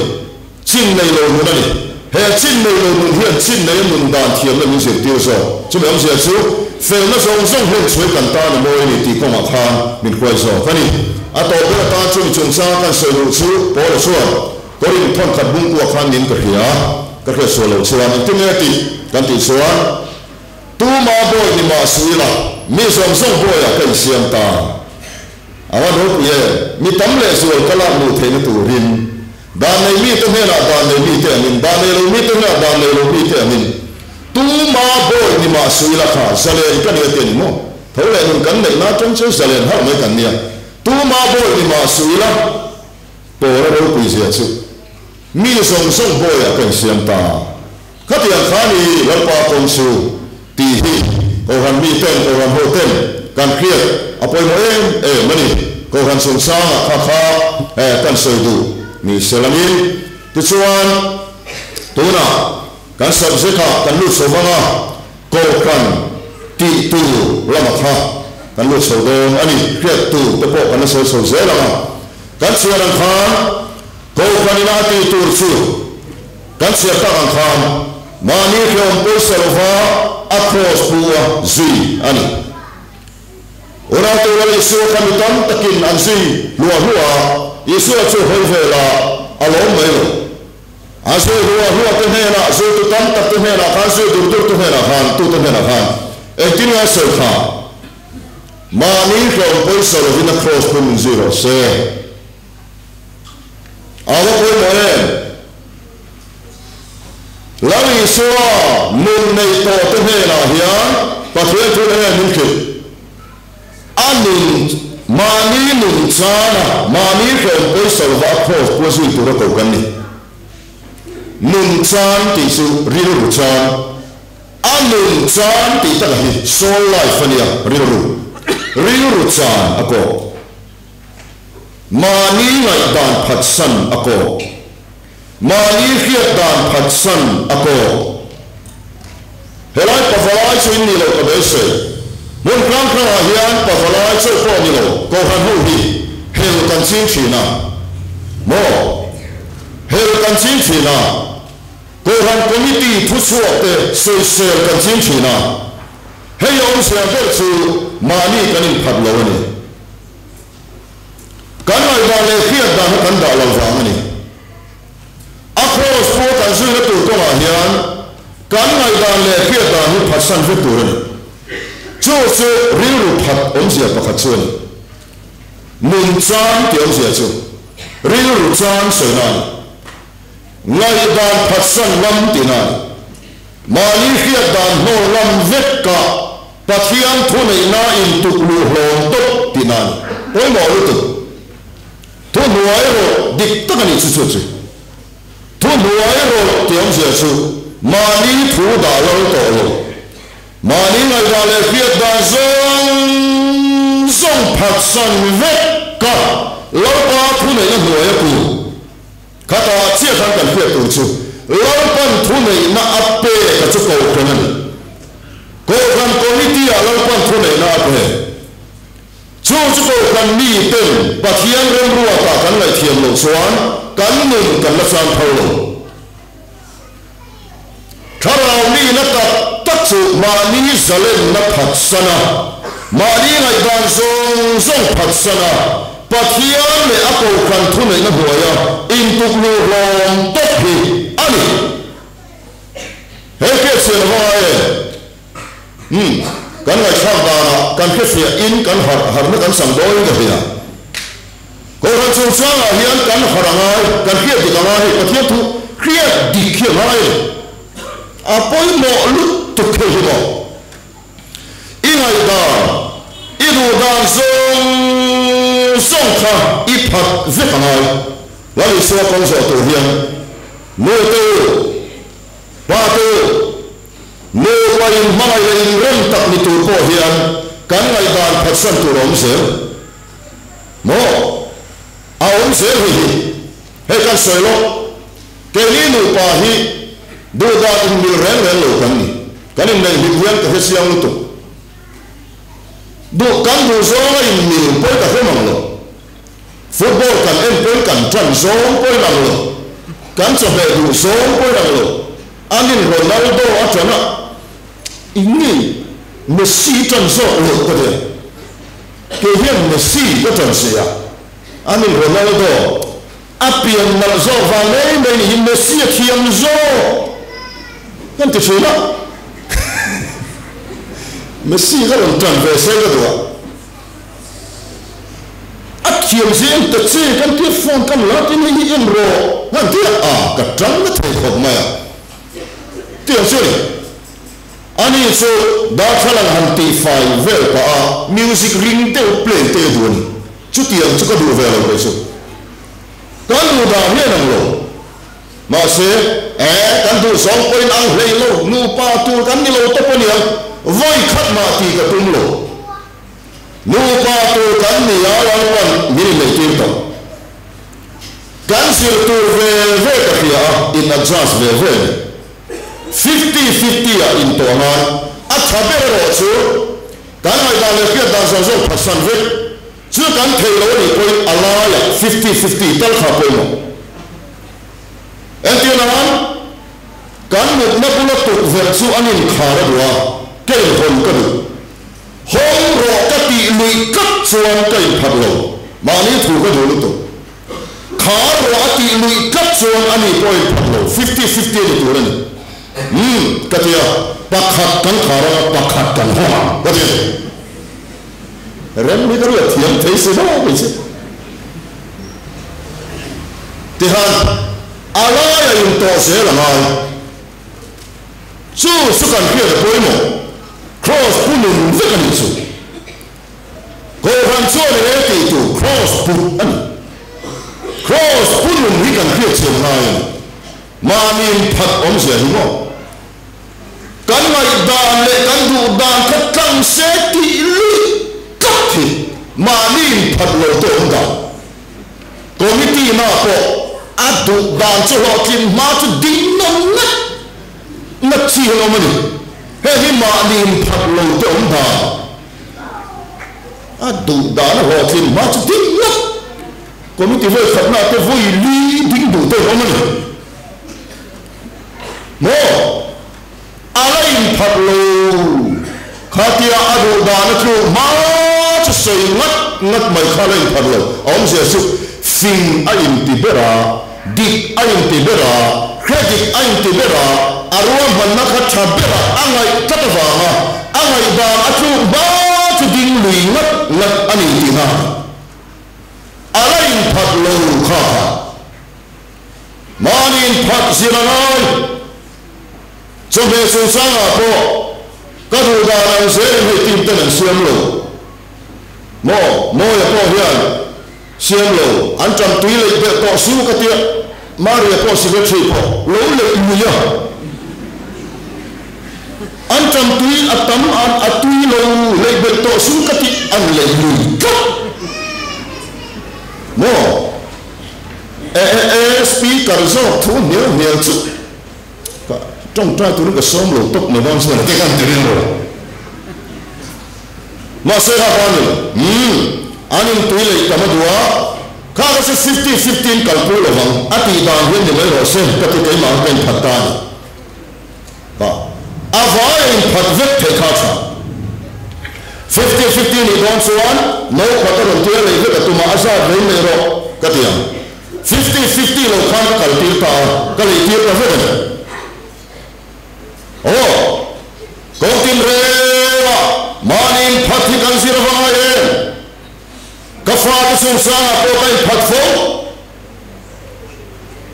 Chin nei lo nun a ni. He chin nei lo nun hian chin nei a nun dan thiamna min zirtir zawk. Chumi awmzia chu felna zawng zawng hlen chhuai kan tan a mawi a ni tih kawngah khan min hruai zawk a ni. A tawp ber atan chumi chungchang kan sawi duh chu Paula chuan Korinth thawnkhat bungkua khan nin ka hria, ka hriat sual loh chuan engtin nge tih kan tih chuan Tuma bawi ni mah suh ila, mi zawng zawng bawiah ka insiam ta. A va ropui e, mi tam leh zual ka lak luh theihna turin, dan nei mite hnenah dan nei mite angin, dan nei lo mite hnenah dan nei lo mite angin, tuma bawi ni mah suh ila kha zalen ka nia ti a ni maw? Tho leh nun kan neihna atang chuan zalen harh mai kan nia. Tuma bawi ni mah suh ila, Paula ropui zia chu mi zawng zawng bawiah ka insiam ta. Khatiang kha ni Lalpa kawng chu tih hi Kohhran miten, Kohhran hoten kan hriat a pawimawh em em a ni. Kohhran chungchangah kha kha kan sawi duh ni se langin. Tichuan, tunah kan subject-ah kan lut chho vang a, Kohhran tih tur lamah kha kan lut chho dawn a ni. Hriat tur te pawh kan la sawi chho zel ang a. Kan chhiar ang khan Kohhran ina a tih tur chu Kan chhiar tak ang khan mahni hrehawm pawisa lova a kraws pu a zui a ni. Unau Lal Isua kha mi tam takin an zui hluah hluah a, Isua chu hawi velah a lawm mai lo. A zui hluah hluah te hnenah, zuitu tam tak te hnenah khan, zui dur dur te hnenah khan, tute hnenah khan engtin nge a sawi kha? Mahni hrehawm pawisa lovin a kraws pu min zui rawh se. A va pawimawh em? Lal Isua nun neih tawh te hnenah hian Pathian thu eng nge min hrilh? A nun, mahni nun chana, mahni hrehawm pawisa lova a kraws pua zui tura ko kan ni. Nun chan tih chu rilru chan. A nun chan tih takah hi soul life a nia, rilru. Rilru chan a kawk. Mahni ngaihdan phatsan a kawk. Mahni hriatdan phatsan a kawk. Helai pavalai chu in nih loh ka beisei. Hmun hrang hrangah hian pavalai chauh pawh ni lo, Kohhran ho hi hel kan ching thin a. Maw? Hel kan ching thin a. Kohhran. Kohhran Committee thuchhuakte sawisel kan ching thin a, hei awmzia ber chu mahni kan inphat lo a ni. Kan ngaihdan leh hriat dan kha kan dah lo vang a ni. A Kraws pawh kan zuina tur kawngah hian kan ngaihdan leh hriat dan hi phatsan vek tur a ni. Chu chu rilru phat awmzia pakhat chu a ni. Nun chang tih awmzia chu rilru chang sawina a ni. Ngaihdan phatsan ngam tihna a ni. Mahni hriat dan hnawl ngam vek kah Pathian thuneihna intuk luh hlawm tawp tihna a ni. Pawimawh lutuk. Thuhnuai rawlh dik tak a nih chu chu chu. Thuhnuai rawlh tih awmzia chu mahni thu dah lal tawh lo. Mahni ngaihdan leh hriat dan zawng zawng phatsan vek kah Lalpa thuneihna hnuai a ku. Khatah chiah khan kan hriat tur chu Lalpan thuneihna a pek a chu Kohhran a ni. Kohhran Committee ah Lalpan thuneihna a pe. Chu chu Kohhran mi ten Pathian remruatah kan ngaihthiam loh chuan kan nun kan la chang phal lo. Thlarau nihna tak tak chu mahni zalenna phatsan a, mahni ngaihdan zawng zawng phatsan a, Pathian leh a Kohhran thuneihna hnuaia intukluh hlawm tawp hi a ni. He hriatchhian a va ngai em? Umm, kan ngaihthlak danah kan hrefiah in kan harh harhna kan chang dawn in ka hria. Kohhran chungchangah hian kan harh a ngai, kan hriat dik a ngai hei, Pathian thu hriat dik hi a ngai a ni. A pawimawh lutuk hei hi maw? I ngaihdan, i duhdan zawng zawng kha i phat vek a ngai. Lal Isua kawng zawh tur hian nu te u, pa te u, nupa inhmangaih leh inrem tak ni tur pawh hian kan ngaihdan phatsan tur a awm zel. Maw? A awm zel hei hi. Hei kan sawi lawk. Keini nupa hi duhdan inmil reng reng lo kan ni. Kan inneih hlim hian ka hre chiang lutuk. Duh kan duh zawnga inmil pawi ka hre mang lo. Football kan en pawi kan tan zawng pawi lang lo. Kan chawhmeh duh zawng pawi lang lo. Anin Ronaldo a tan a, inni Messi tan zawk lo ka ti a. Kei hian Messi ka ṭan si a, ani Ronaldo a pian nalh zawk vang mai mai niin Messi a thiam zawk kan ti ṭhin a, Messi ka rawn ṭan ve se ka duh a, a thiam zing ta che kan tia phone kan la tin hei hi en rawh kan tia a, ka ṭan na thei khawp mai a, tiang chu a ni. Ani chu darthlalang han tihfai vel pah a music ring deuh play te a duh a ni. Chutiang chu ka duh ve lo kei chu. Kan duh dan hian ang lo. Mahse, e, kan duh zawng pawhin ang hlei lo, nupa tur kan ni lo tawp a niang, vawi khat mah tih ka tum lo. Nupa tur kan ni a Lalpan min inneihtir tawh. Kan zir tur ve ve ka hria a, in adjust ve ve a ni. Fifty fifty ah intawh a ngai. A tha ber erawh chu kan ngaihdan leh hriat dan zawng zawng phatsan vek. Chu kan thei lo a nih pawhin a laiah fifty fifty tal kha pawimawh. Entir nan, kan mutna bula tukverh chu an inkhar a duh a, ka inhawn ka duh. Hawng rawh ka tih luih tlat chuan ka inphat lo. Mahni thu ka duh lutuk. Khar rawh a tih luih tlat chuan a ni pawh in phat lo, fifty fifty a ni tur a ni. Umm, ka ti a, pakhat kan khar anga pakhat kan hawng ang, ka ti a ni. Rem hi ka ruat thiam thei si hlawk mai che. Tihan, a laia intawh zel a ngai. Chu chu kan hriat a pawimawh, Kraws pu nun vek a nih chu. Kohhran chuan eng nge tih tur Kraws put a ni. Kraws pu nun hi kan hriat chhian ngai a ni. Mahni inphat awmzia hi maw? Kan ngaihdan leh kan duh dan kha tlang se tih luih tlat hi mahni inphat lo te awm dan. Committee na pawh a duh dan chu hlawhtlin hma chu ding nawn ngat ngat chi an awm a ni. Heng hi mahni inphat lo te awm dan. A duh dan a hlawhtlin hma chu ding ngawt. Committee vawi khatna te vawi li ding duh te an awm a ni. Maw? A la inphat lo. Khatia a duh dan a tluk hma chu sawi ngat ngat mai kha a la inphat lo. A awmzia chu fing a inti ber a, dik a inti ber a, hre dik a inti ber a, a ruahmanna kha tha berah a ngaih tlat avanga a ngaihdan a tluk hma chu ding lui ngat ngat a ni tihna a la inphat lo kha kha. Mahni inphat zir a ngai. Chawhmeh chungchangah pawh ka duh dan ang zelin hei team ten an siam lo. Maw, Mawia pawh hian siam lo, an ṭam tui leih belh tawh su ka tia, Maria pawh secretary pawh lo leih lui a. An ṭam tui a tam an a tui lo leih belh tawh su ka tih an leih lui tlat. Maw? E e e speaker zawk thu hnial hnial chu ka tawngtai turin ka sawm lo tawp mai dawn chuan te kan ti ring lo. Mahse kha kha ni lo. Umm an intui leih tam a duh a, kha ka chu 50 50 in kalpui lo vang a tih dan hian ni mai rawh se ka ti keimah kha ka inphat ta a ni. Ka a vai a inphat vek theih kha a tha. 50 50 nih dawn chuan no khat a rawn tia lei vek a tum a, a zat vei mai rawh ka ti ang. 50 50 lo khan ka kal tir ta a, ka lei tir ta vek a ni. Aw, kawngtin reng a mahni inphat hi kan zir avang ai em? Ka fate chungchangah pawh ka inphat fo.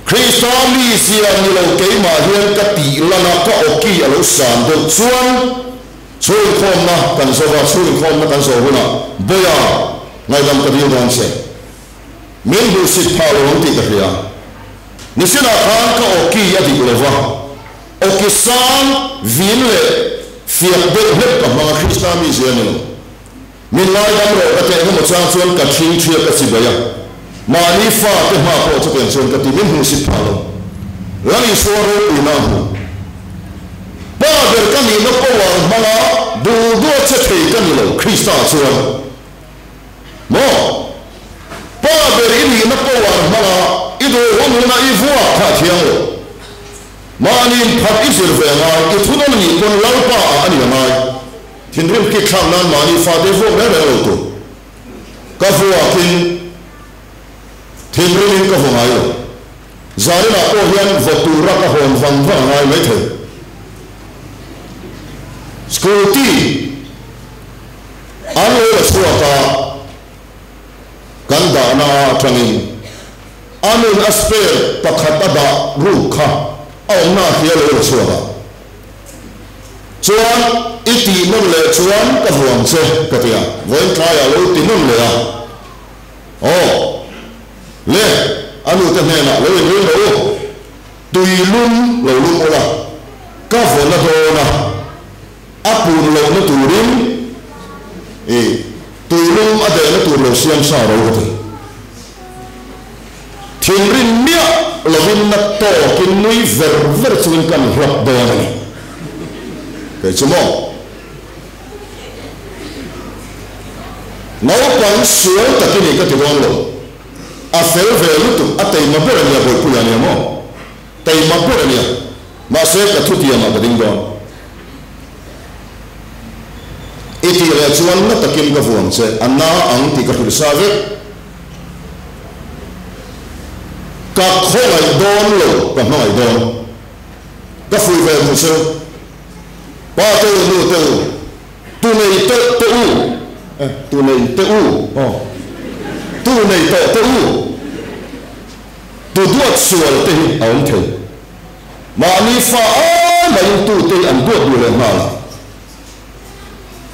Krista mizia ni lo keimah hian ka tih lan a, ka awki a lo san deuh chuan chhungkhawmna kan zo va, chhungkhawmna kan zo hunah Bawiha ngaihdam ka dil dawn che. Min hmuhsit phah lo ang tih ka hria. Nisinah khan ka awki a dik lo va, awki sang vin leh fiak deuh hlek ka hmang a, Krista mizia ni lo. Min ngaidam rawh ka teh emaw chang chuan ka thing thiat ka chibai a, mahni fa te hma pawh chutiang chuan ka ti min hmuhsit phah lo. Lal Isua ropuina a hmu. Pa ber ka nihna power hmanga duh duh a che thei ka ni lo Krista chuan. Maw? Pa ber i nihna power hmanga i duh hun huna i vuak kha a thiang lo. Mahni inphat i zir ve a ngai, i thunawn nih pawn Lalpa ah a ni a ngai. Thinrim kik thlak nan mahni fate vuak reng reng lo tur. Ka vuakin thinrimin ka vaw ngai lo. Zarinah pawh hian vaw tura ka hawn vang vang a ngai maithei. Scooty an lo la chhuak a, kan dahna atangin a nun a spare pakhat a dah ruk kha a awmna ah khi a lo la chhuak a. Chuan i tih nawn leh chuan ka vuang che ka ti a, vawiin tlaiah lo ti nawn leh a. Aw le, a nute hnenah lo inring rawh u, tui lum lo lum ula, ka vawn a dawn a, a pun lohna turin i tui lum a dehna tur lo siam sa ro ka ti. Thinrim miah lovin na tawkin nui ver ver chungin kan hlap dawn a ni. Kei chu maw? Naupang sual tak i nih ka ti dawn lo. A fel ve lutuk, a teima ber a nia Bawihpuia nia maw? Teima ber a nia. Mahse ka thutiamah ka ding dawn. I tih leh chuan na takin ka vuang che, a na ang tih ka hrilh sa vek. Ka khawngaih dawn lo, ka hmangaih dawn. Ka fuih ve duh cheu. Pa te u, nu te u, tu nei tawh te u, eh, tu nei te u, aw, tu nei tawh te u, tu duat sual te hi a awm thei. Mahni fa ai maiin tu te hi an duat duh leh nghal a.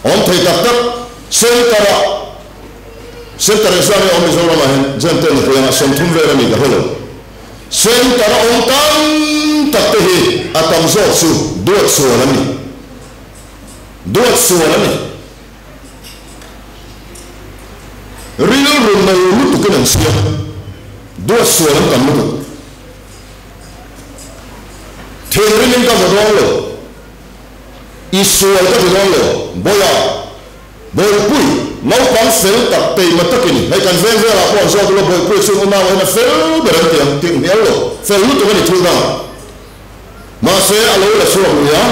Awm thei tak tak Centre ah Centre exam hi a awm Mizoram ah hian Jente nupui anga 30 vel a ni ka hre lo. Centre a awm tam tak te hi a tam zawk chu duat sual an ni. Duat sual an ni. Rilru no lutukin an siam. Duat sual an tam lutuk. Thinrim in ka vaw dawn lo. I sual ka ti dawn lo, Bawiha, Bawihpui, naupang fel tak teima takin hei kan veng velah pawh an zawt ula Bawihpui chhung unau hian a fel ber an ti ang tih hnial lo, fel lutuk a ni thil dangah. Mahse a lo la chhuak lui a,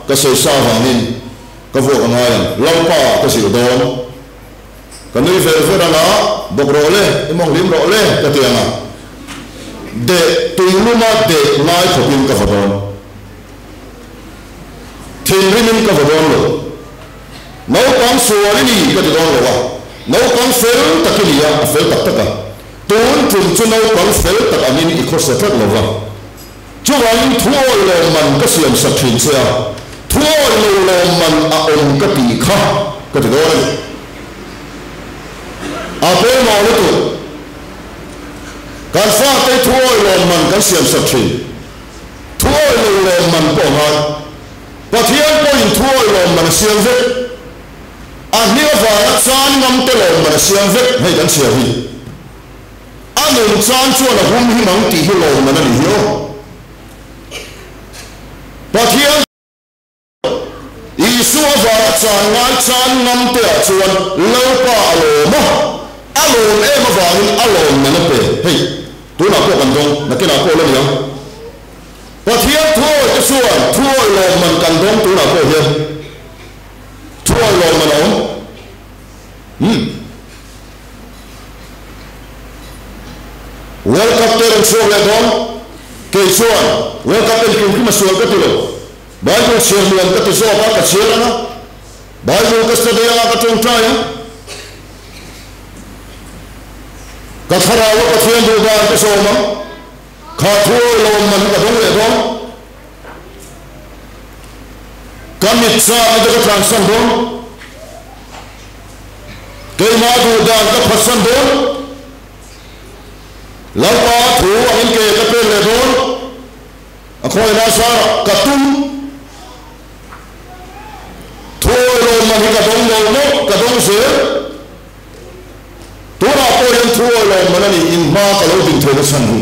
ka sawi sa avangin ka vuak a ngai ang, Lalpa ka zilh dawn. Ka nui ver ver anga, bawk rawh le, i mawng hlim rawh le ka ti anga, deh tuiluma deh ngai khawpin ka va dawn. Thinrimin ka va dawn lo. Naupang sual i ni ka ti dawn lo a, naupang fel tak i ni a, a fel tak tak a. Tun tum chu naupang fel tak angin i khawsa tlat lo va. Chuvangin thu awih lo man ka siam sak thin che a, thu awih lo lo man a awm ka tih kha ka ti dawn a ni. A pawimawh lutuk. Kan fate thu awih lo man kan siam sak thin. Thu awih lo lo man pawh a ngai. Pathian pawhin thu awih lo man a siam vek. A hming avanga chan ngam te lo man a siam vek hei kan chhiar hi. A nun chan chuan a hum him ang tih hi lawmman a ni hi aw. Pathian Isua avanga chan ngai chan ngam te ah chuan Lalpa a lawm a, a lawm em avangin a lawmman a pe. Hei, tunah pawh kan dawng, nakinah pawh la ni ang. Pathian thuawi te chuan thuawi lawmman kan dawng tunah pawh hian thuawi lawmman a awm. Umm. World Cup te rawn chhuak leh dawn. Kei chuan World Cup en kim kim a sual ka ti lo. Bible chhiar nuam ka ti zawk a, ka chhiar ang a. Bible ka study ang a, ka tawngtai ang. Ka thlarau a Pathian duh dan ka zawm ang. Kha thu awilawm man ka dawng leh dawn. Ka mit chakna te ka tlansan dawn. Keimah duh dan ka phatsan dawn. Lalpa thu angin ke ka pen leh dawn. A khawina zarah ka tum. Thu awilawm man hi ka dawng mawlh mawlh, ka dawng zel. Tunah pawh hian thu awilawm man a ni, in hma ka lo din theihna chhan hi.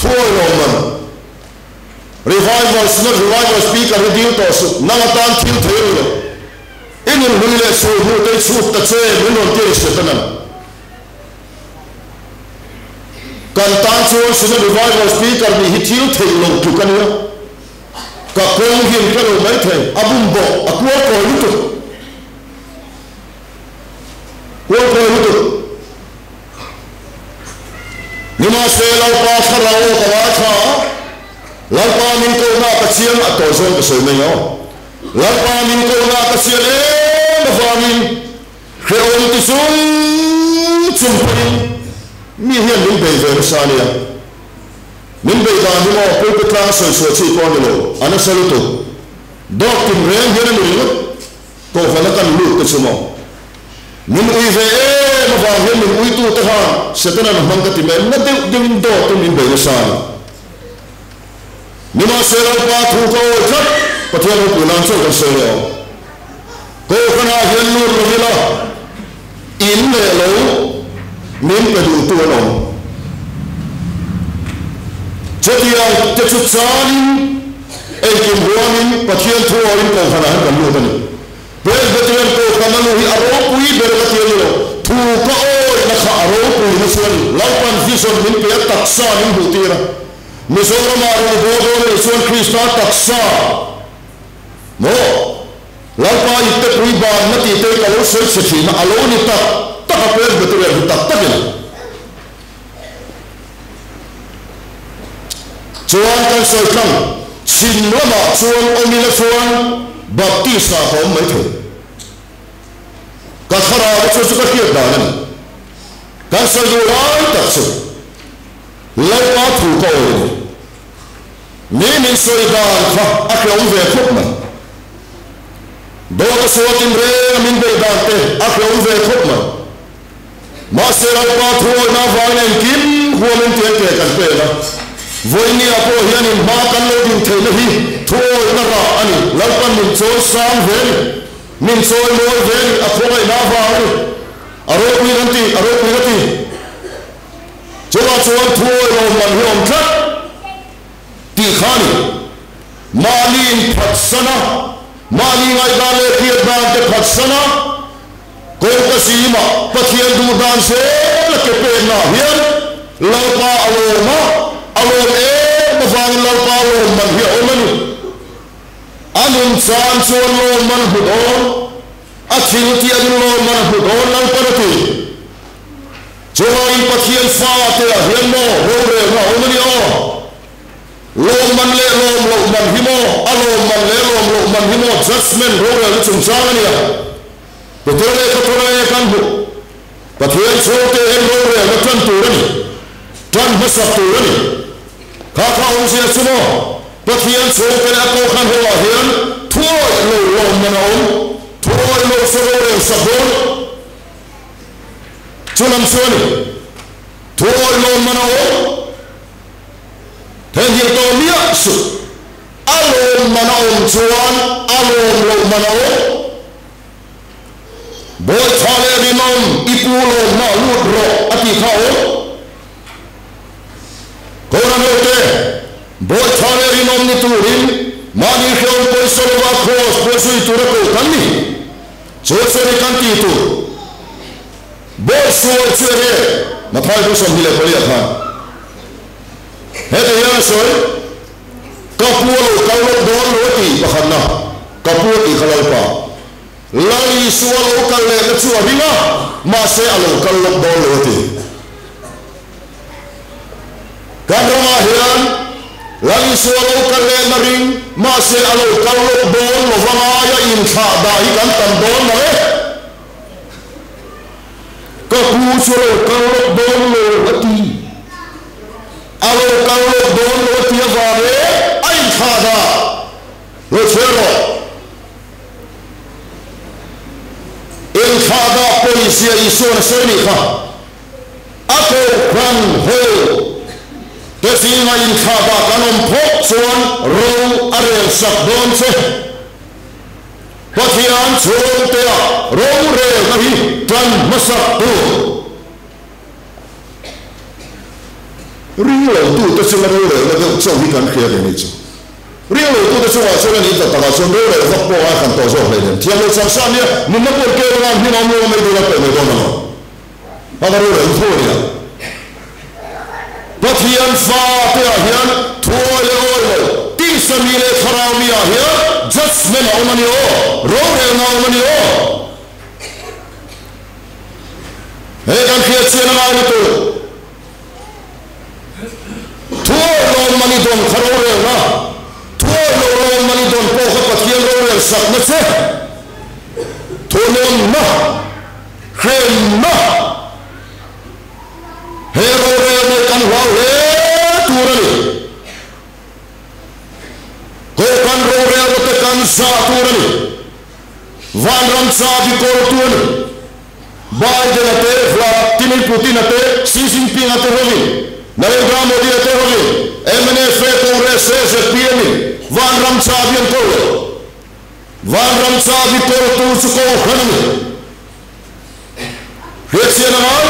Thu awilawm man. Revival, Synod Revival Speaker hi dil tawh suh, nang atan thil thei a ni lo. I nunhlui leh suh hnu te i chhut ta che, min rawn ti a ni Setanan. Kan tan chuan Synod Revival Speaker nih hi thil theih loh tluk a nia. Ka kawng hi an hre lo mai thei, a bum bawh, a kual kawi lutuk. Kual kawi lutuk. Nimahse Lalpa thlarau aw ka ngaithla a, Lalpa min kohna ka chiang a tawh zawng ka sawi mai aw. Lalpa min kohna ka chian em avangin hrehawm ti chung chung pawhin mi hian min bei ve nasa a nia. Min bei dan hi maw pulpit tlang sawi chhuah chi pawh a ni lo, a nasa lutuk. Dawt tinreng hian a ni ringawt. Kohhrana kan lut te chu maw? Min ui ve em avang hian min uitu te khan Setana na hmang ka ti mai na deuh deuhin dawt in min bei nasa a ni. Nimahse Lalpa thu ka awi tlat, Pathian ropui nan chaw kan sawi leh awm. Kohhranah hian lut lo ila in leh lo min pe duhtu an awm. Chutiang te chu chanin Engkim huamin Pathian thu awin Kohhranah hian kan lut a ni. Presbyterian Kohhran a nu hi a ropui ber ka ti a ni lo. Thu ka awihna kha a ropui na chu a ni. Lalpan vision min pe a, taksa min hmuh tir a. Mizoramah rawn haw dawn a nih chuan Krista taksa maw? Lalpa ittepui banna tih te ka lo sawi chhe thin a, a lo ni tak tak a Presbyterian hi tak takin. Chuan kan sawi tlang, chhim lamah chuan awm ila chuan Baptist ah ka awm mai thei. Ka thlarau a chu chu ka hriat dan a ni. Kan sawi duh lai tak chu Lalpa thu ka awi a ni. Mi min sawi dan kha a hrehawm ve khawp mai. Dawt a suatin reng a min beih dan te a hrehawm ve khawp mai. Mahse Lalpa thuawihna avangin engkim huamin tiang ke kan pen a, vawinia pawh hian in hma kan lo din theihna hi thuawihna rah a ni. Lalpan min chawi sang ve a ni, min chawi mawi ve a ni, a khawngaihna avang a ni. A ropui kan ti, a ropui ka ti. Chuvah chuan thuawih lo man hi awm tlat tih kha a ni. Mahni inphatsan a, mahni ngaihdan leh hriatdan te phatsan a, Kawngka zimah Pathian duh dan zel a ke peknaah hian Lalpa a lawm a, a lawm em avangin Lalpa lawm man hi a awm a ni. A nun chan chuan lawm man hmu dawn, a thil tih an lawm man hmu dawn Lalpan a ti. Chuvangin Pathian fate ah hian maw rorelna a awm a ni aw. Lawm man leh lawm loh man hi maw, a lawm man leh lawm loh man hi maw judgement rorelna chungchang a nia. Peter lehkha thawra e kan hmuh. Pathian chhungte hian rorelna tan tur a ni, tan hmasak tur a ni. Kha kha awmzia chu maw, Pathian chhungte leh a kohhran ho ah hian thuawih lo lawmman a awm, thuawih lo chu rorel sak dawn. Chu lam chu a ni, thuawih lawmman a awm. Theihnghilh tawh miah suh, a lawmman a awm chuan a lawm loh man a awm. Bawihthla leh rinawm i pu lawmna lut rawh a ti kha aw. Kohhran hote, Bawihthla leh rinawm ni turin mahni hreawm pawisa lova kraws pawh zui tura koh kan ni. Chu chu ni kan ti tur. Bawi sual chu enge? Mathai bu 24 ah khan heti hian a sawi, Ka pu a lo kal lawk dawn lo a ti pakhatna, ka pu a tih kha Lalpa. Lal Isua lo kal lehna chu a ring a, mahse a lo kal lawk dawn lo a ti. Kan ramah hian Lal Isua lo kal lehna ring, mahse a lo kal lawk dawn lo va ngaia inthlah dah hi kan tam dawn lo e. Ka pu chu a lo kal lawk dawn lo a ti. A lo kal lawk dawn lo a ti avang e a inthlah dah. Lo chhiar rawh. Inthlah dah pawizia Isua'n a sawi nih kha. A kohhran ho te zinga inthlah dah kan awm phawt chuan ro a rel sak dawn che. Pathian chhungtea rorelna hi tan hmasak tur. Ringlotute chunga rorelna deuh chauh hi kan hria ve nih chu. Ringlotute chungah chuan a nih tak takah chuan rorel vak pawh a kan tawh zawk hleinem. Thiam lo chang sa nia, nunna pawh keu anga hmin awm lo a mai dun a pawh mai dawn a lo. A va rorel tho a nia. Pathian fate ah hian thuawi leh awi lo, tisa mi leh thlarau mi ah hian judgement a awm a ni aw, rorelna a awm a ni aw. He kan hriat chian a ngai lutuk. Thuawi lawm mani dawn kha rorelna, thuawi lo lawm mani dawn pawh kha Pathian rorel sakna che, thunawnna, hremna. He rorel nei kan hlau hle tur a ni. Kohhran rorelna te kan zah tur a ni. Vanram chabi kawltu a ni. Biden-a te, Vladimir Putin-a te, Xi Jinping-a te hovin, Narendra Modi-a te hovin, mnf, Congress, ZPM-in vanram chabi an kawl lo. Vanram chabi kawltu chu kohhran a ni. Hriatchian a ngai.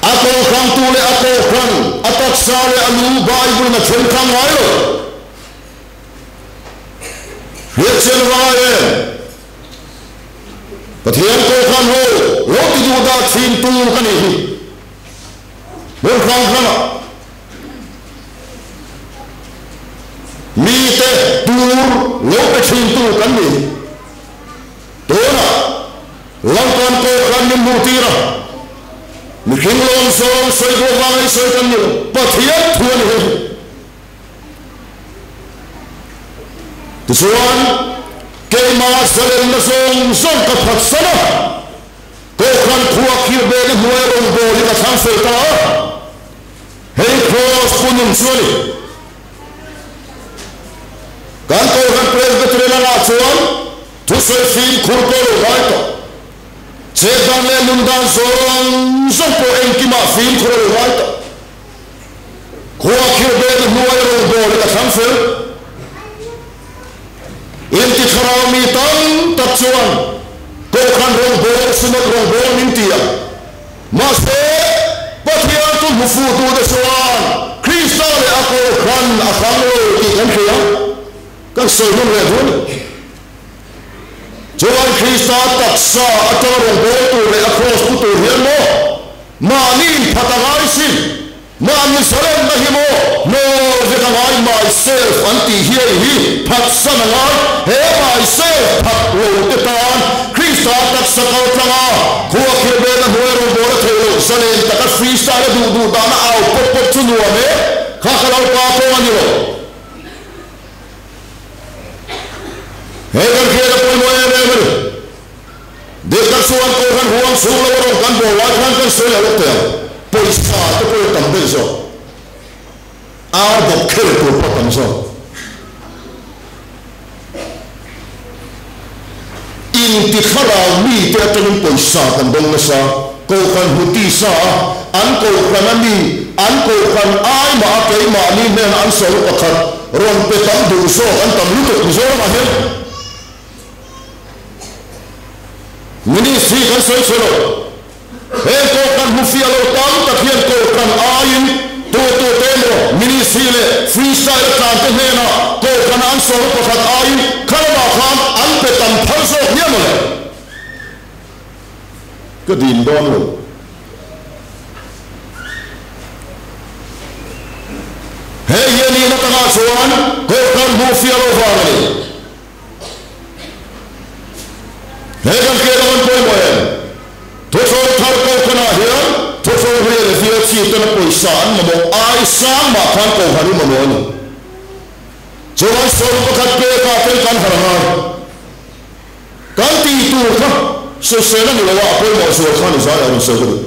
A kohhrantu leh a kohhran, a taksa leh a lu Bible-in a then hrang ngai lo. Hriatchian a va ngai em? Pathian kohhran ho lo ti duh dah thintu ka nih hi. Hmun hrang hrangah mite tur lo pe thintu kan nih hi. Tunah Lalpan Kohhran min hmuh tir a, mihring lawm zawng sawi duh avanga i sawi kan ni lo, Pathian thu a ni hei hi. Tichuan, keimah zalenna zawng zawng ka phatsan a, Kohhran khua khirhbehna hnuaia rawngbâwl hi ka thlang fel ta a, hei Kraws pu nun chu a ni. Kan Kohhran Presbyterian angah chuan thusawi fimkhur pawh lo ngai tawh. Chet dan leh nun dan zawng zawng pawh engkimah fimkhur a lo ngai tawh. Khua khirhbehna hnuai rawngbawl hi ka thlang fel. Inti thlarau mi tam tak chuan Kohhran rawngbawl, Synod rawngbawl min ti a. Mahse, Pathian chu hmu fuhtute chuan Krista leh a Kohhran a hrang lo tih kan hria. Kan sawi hnun leh dun. Chuan Krista taksa atanga rawn bawl tur leh a kraws pu tur hian maw mahni inphat a ngai sin. Mahni zalenna hi maw hnawl vek a ngai myself an tih hi hei hi phatsan a ngai. He myself phat lo te tan Krista taksa kal tlang a, khua khirhbehna hnuai rawngbâwl a theih loh zalen taka freestyle a duh duh dahna au pawp pawp chu nuam e, kha ka lo pa kawng a ni lo. He kan hriat a pawimawh em em a ni. Dik tak chuan Kohhran huang chhung lo a rawn kan bawl lai khan kan sawi lo teh ang. Pawisa te pawh a tam daih zawk. Ar bawk khel tur pawh a tam zawk. Inti thlarau mite atangin pawisa kan dawng nasa. Kohhran hmu tisa a, an Kohhran a mi, an Kohhran ai mah a keimahni hnenah an sawi pakhat rawn pe tam duh zawk an tam lutuk Mizoramah hian. Ministry kan sawi chhe lo. Heng Kohhran hmu fiah lo tam tak hian Kohhran aiin tutute emaw Ministry leh Freestyle a tlante hnenah Kohhrana an sawm pakhat aiin kha lamah khan an pe tam phal zawk nia mawle. Ka dim dawn lo. Hei hi a nihna takah chuan Kohhran hmu fiah lo vang a ni. He kan hriat a van pawimawh em? Thuthlawng thar Kohhranah hian thuthlawng hlui leh vial chi tana pawisa an mamawh ai sang mah khan Kohhran hi mamawh a ni. Chuan sawm pakhat pekah ten kan harh ngai. Kan tih tur kha sawisel a ni lo a, a pawimawh zual kha ni zai a rawn sawi ka duh.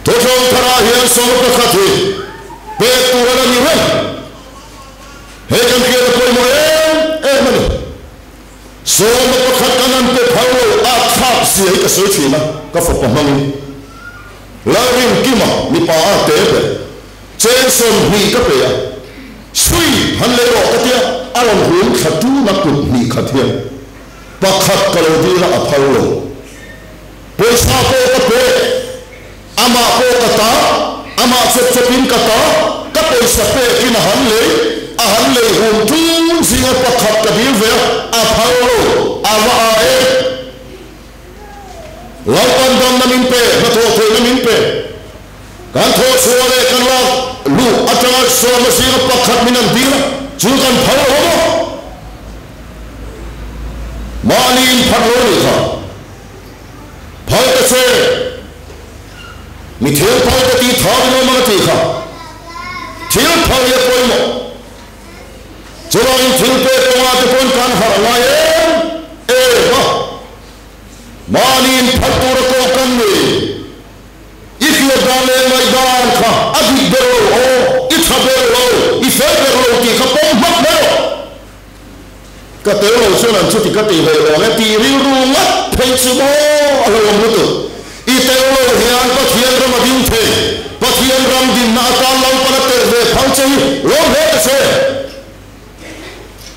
Thuthlawng tharah hian sawm pakhat hi pek tur a la ni reng. He kan hriat a pawimawh em em a ni. Sawma pakhat kan han pe phal lo a thlak zia hi ka sawi thin a, ka fapa hmangin Lalrinkima mipa a te ber cheng 20 ka pe a, sui han lei rawh ka tia a rawn hum thla tun a kut hnih khat hian pakhat ka lo dil a a phal lo. Pawisa pawh ka pe, amah pawh ka ta, amah chawp chawpin ka ta, ka pawisa pekin a han lei, a han lei hum ṭum zinga pakhat ka dil ve a, a phal lo, a va a e. Lalpan damna min pe, hnathawh theihna min pe. Kan thawh chhuah leh kan lak luh aṭanga sawma zinga pakhat min an dil a, chu kan phal lo maw? Mahni inphat lo nih kha. Phal ta che. Mi thil phal ka tih tha min awm ang a tih kha. Thil phal hi a pawimawh. Chuvangin thil pek kawnga te pawn kan harh ngai em em a. Mahni inphat tura kawh kan ni. I hriat dan leh ngaihdan kha a dik ber lo aw, i tha ber lo, i fel ber lo tih kha pawm hmak mai rawh. Ka tel lo chuan an chuti ka ti hlei lo ang e tih rilru ngat phei chu maw a hlauhawm lutuk. I tel lo hian Pathian ram a ding thei. Pathian ram dinna atan Lalpan a telh ve phal che hi lawm hle ta che.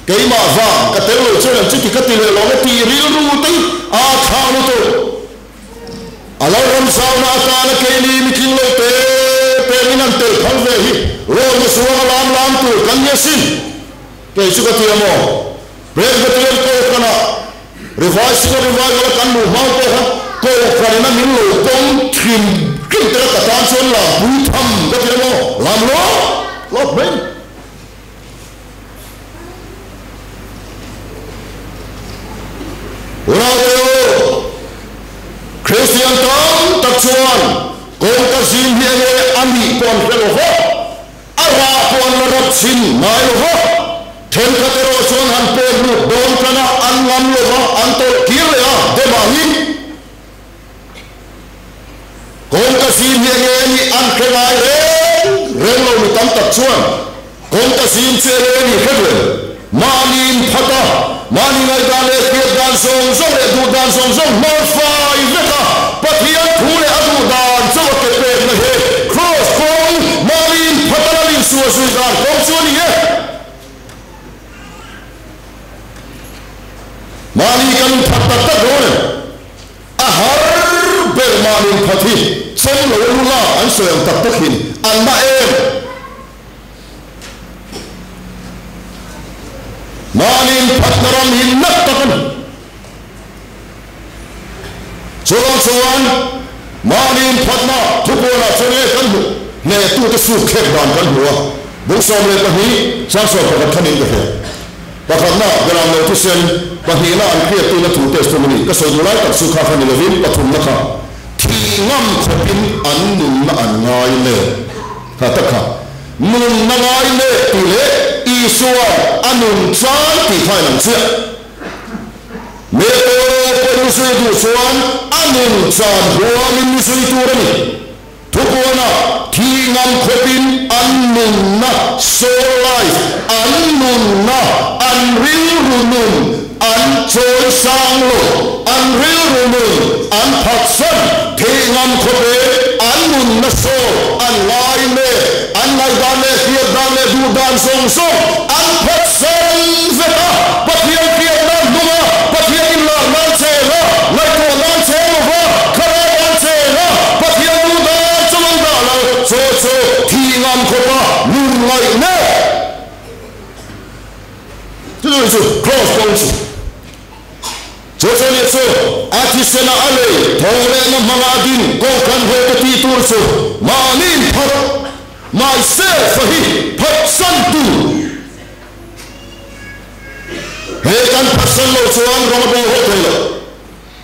Keimah vang ka tel lo chuan an chuti ka ti hlei lo ang e tih rilru te hi aa thlak lutuk. A lo ram zauna atana keini mitling lo te pengin an telh phal ve hi lawmna zuanga lam lam tur kan ni asin. Kei chu ka ti a maw? Presbyterian Kohhranah Revising a Revival a kan luh hmang pawh kha Kohhranin a min lo pawm hrim hrim tel a ka tan chuan lam pui tham ka ti a maw? Lam lawp lawp mai ni. Unaute u, Kristian tam tak chuan kawngka zim hi enge a nih pawh an hre lo va. A rah pawh an la rap chhin ngai lo va, thenkhat erawh chuan han pek lut dawn tan a, an ngam lo va, an tawlh kir leh a, demah hi kawngka zim hi enge nih an hre ngai reng reng lo mi tam tak chuan kawngka zim chu enge nih hre duh em? Mahni inphat a, mahni ngaihdan leh hriat dan zawng zawng leh duh dan zawng zawng hmang fai vek a, Pathian thu leh a duh dan chauh a ke pekna hi Kraws kawng mahni inphat a lal insual zui dan kawng chu a ni e. Mahni kan inphat tak tak dawn em? A har ber mahni inphat hi chem lo a lu lak an sawi ang tak tak hin an na em? Mahni inphatna ram hi nat tak a ni. Chuvang chuan. Mahni inphatna thupuanah chuan nge kan hmuh? Hnehtute suk thlek dan kan hmu a, bung 12 chang 11 khanin ka hria. Pakhatna, Beram lo thisen, pahnihna an hriattuna thu testimony ka sawi duh lai tak chu kha kha ni lovin pathumna kha thih ngam khawpin an nunna an ngai le. Kha tak kha nunna ngai le tih leh Isua a nun chan tih kha in ang chiah. Meko pawhin zui duh chuan a nun chan huamin ni zui tur a ni. Thupuana thi ngam khawpin an nunna, soul life, an nunna, an rilru nun an chawi sang lo, an rilru nun an phatsan, thih ngam khawpe an nunna soul an ngai leh an ngaihdan leh hriat dan leh duh dan zawng zawng an phatsan vek a, Pathian pianna hnunga Pathian inlak nan cheng a, ngaihtuah nan cheng lo va, thlarau an cheng a, Pathian duh dan chu lo dah lo, chu chu thih ngam khawpa nun ngaih mek. Chu chu Kraws kawng chu. Chu chu nih chu a thisena a lei thawhlehna hmanga a din kawhhran ho te tih tur chu mahni inphat, myself, a hi phatsan tu. He kan phatsan lo chuan rawng a bo haw thei lo.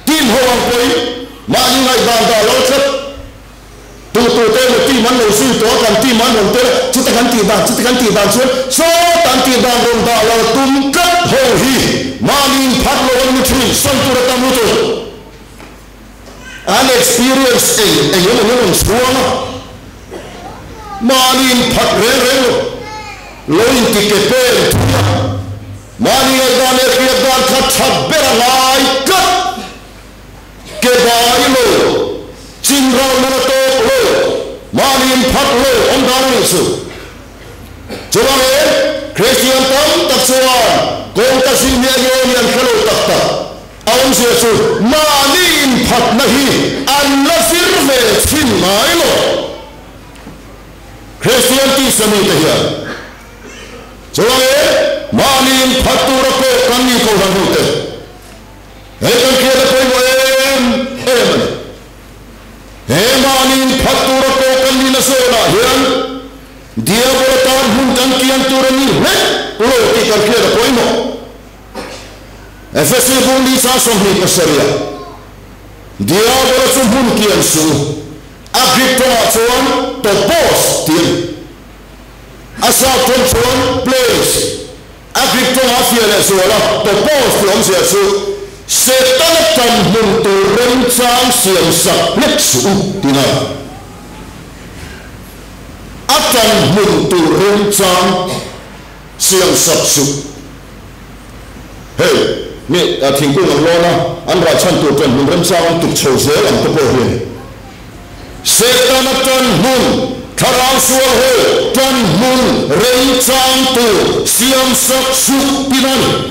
Team ho ang pawhin mahni ngaihdan dah lo tlat. Tu tu te emaw team an lo zui tawh a, kan team an rawn tel a, chuta kan tih dan, chuta kan tih dan chuan sawta an tih dan rawn dah lo tum tlat ho hi mahni inphat lo an ni thin, sawi tur a tam lutuk. An experience eng eng emaw hi rawn chhuang a, mahni inphat reng reng lo, lo inti ke pen thui a, mahni ngaihdan leh hriat dan kha that ber a ngai tlat. Ke bai lo, chin ral man a tawk lo, mahni inphat lo awm dan a nih chu. Chuvangin, Kristian tam tak chuan kawngka zing hi a nge ni an hre lo tak tak. A awmzia chu mahni inphatna hi an la zir ve chhin ngai lo. Kristian tisa mite hian chuvangin mahni inphat tura pawh kan ni kohhran hote. He kan hriat a pawimawh em em a ni. He mahni inphat tura pawh kan nihna zawnah hian Diabola tan hmun kan kian tur a ni hlek lo tih kan hriat a pawimawh. Efesi bung ni chang 27 ah Diabola chu hmun kian suh u, a Greek tawngah chuan topos tih a ni. A sap tawng chuan place. A Greek tawngah a fiah leh zual a, topos tih awmzia chu Setana tan hmun tur remchang siam sak hlek suh u tih na. A tan hmun tur remchang siam sak suh. Hei, mi thingkung an lawn a, an rah chhan tur tan hmun remchang an tuk chho zel ang te pawh hi a ni. Setana tan hmun, thlarau sual ho tan hmun remchang tur siam sak suh tinan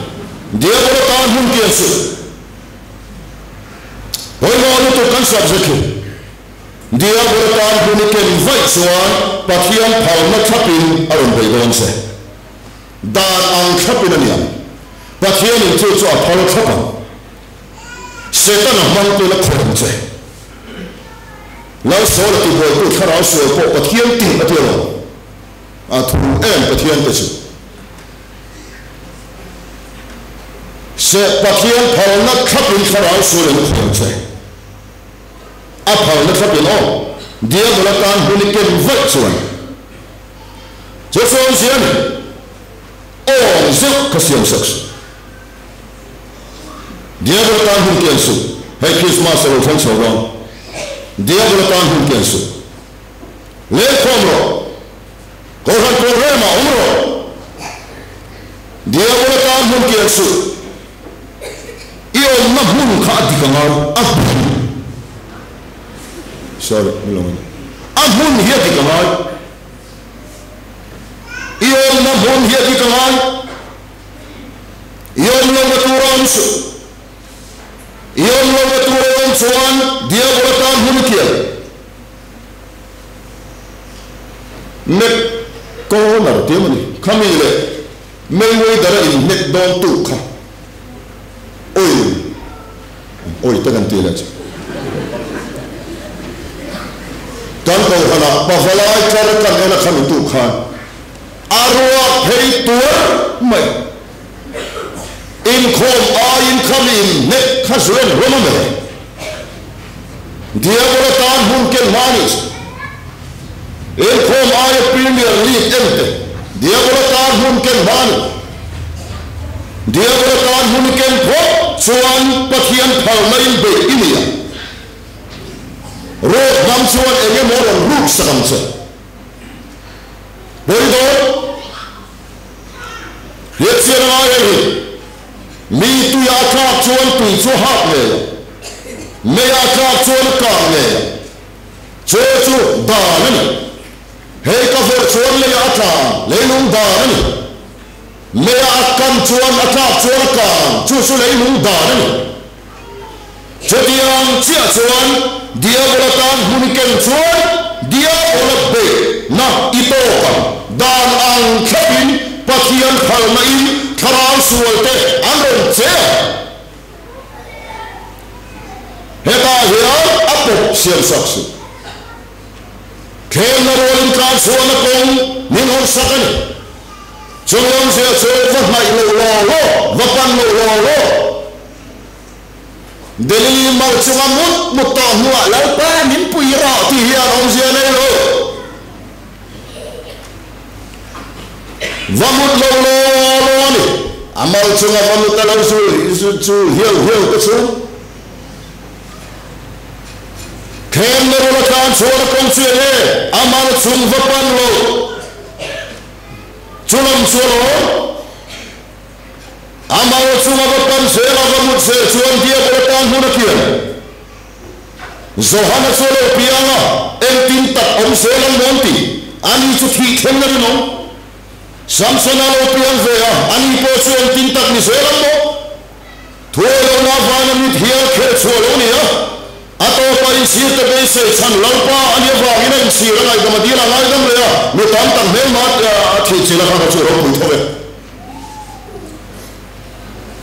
Diabola tan hmun kian suh. Pawimawh lutuk kan subject hi. Diabola tan hmun i ken vaih chuan Pathian phalna thlapin a rawn bei dawn che. Dan ang thlapin a ni ang. Pathianin chu chu a phal thlap ang. Setana hmangtu la khawm che. Lalsawla tibuaitu thlarau sual pawh Pathian tih a ti alawm. A thu em Pathian te chu. Se Pathian phalna thlapin thlarau sual in khawm che. A phalna thlapin aw. Diabola tan hun i ken vaih chuan. Chu chu awmzia a ni. Awm zeuh ka siam sak suh. Diabola tan hun kian suh. Hei Krismas a lo thleng chho dawn. Diabola tan hun kian suh. Lengkhawm rawh. Kohhran programme ah awm rawh. Diabola tan hun kian suh. I awmna hmun kha a dik ang a, a hmun. Sorry, min lo ngaihtuah. A hmun hi a dik ang a. I awmna hmun hi a dik ang a. I awm lohna tur a awm suh. I awm lohna tur a awm chuan Diabola tan hun i kial. Nek corner tih a ni. Khami leh Mayweather a inhnek dawn tuk kha oil, oil te kan ti leh chu. Kan kohhranah pavalai tlar kan en a khami tu khan a ruak phei tuar mai. Inkhawm aiin khami in hnek kha zuan hlawm a mai. Diabola tan hun ken hma a nih chu. Inkhawm aia Premier League en te Diabola tan hun ken hma a ni. Diabola tan hun i ken phawt chuan Pathian phalna in beih i ni a. Rawt hnam chuan eng emaw rawn ruk sak ang che. Pawi dawn. Hriatchian a ngai hei hi. Mi tuia a tlak chuan tui chu a hak ngei a, meia a tlak chuan a kang ngei a. Chu chu dan a ni. Hei ka vawrh chuan leiah a tla ang, leilung dan a ni. Meia a kan chuan a tlak chuan a kang ang, chu chu leilung dan a ni. Chutiang chiah chuan Diabola tan hmun i ken chuan Diabola beihna i tawk ang. Dan ang thlapin Pathian phalna in thlarau sualte an rawn che ang. Hetah hian a pawp siam sak suh. Thlemna rualin tlan chhuahna kawng min hawn sak a ni. Chung awmzia chu va hnaih loh law law, va pan loh law law. Delili mal chunga mut mut tawh hnuah Lalpa min pui rawh tih hian awmzia nei lo. Va mut lo law law a ni. A mal chunga va mut a lo zu hiau hiau te chu Thlemna rul a tlan chhuan a kawng chu eng nge? A mal chung va pan lo. Chu lam chu a lawm. A mal chunga va pan zel a va mut zel chuan Diabola tan hmun a kian. Johana chu a lo piang a, engtin tak awm zel ang mawn ti? Ani chu thih thleng a rinawm. Samsona a lo piang ve a, ani pawh chu engtin tak ni zel ang maw? Thuai lohna vana mit hial khelh chhuah lo ni a, a tawpa inchhirte beisei chhan Lalpa a nih avangin a inchhir a ngaihdam a dil a ngaidam leh a, mi tam tak hmelma a thih chilh a kha chu a ropui tho e.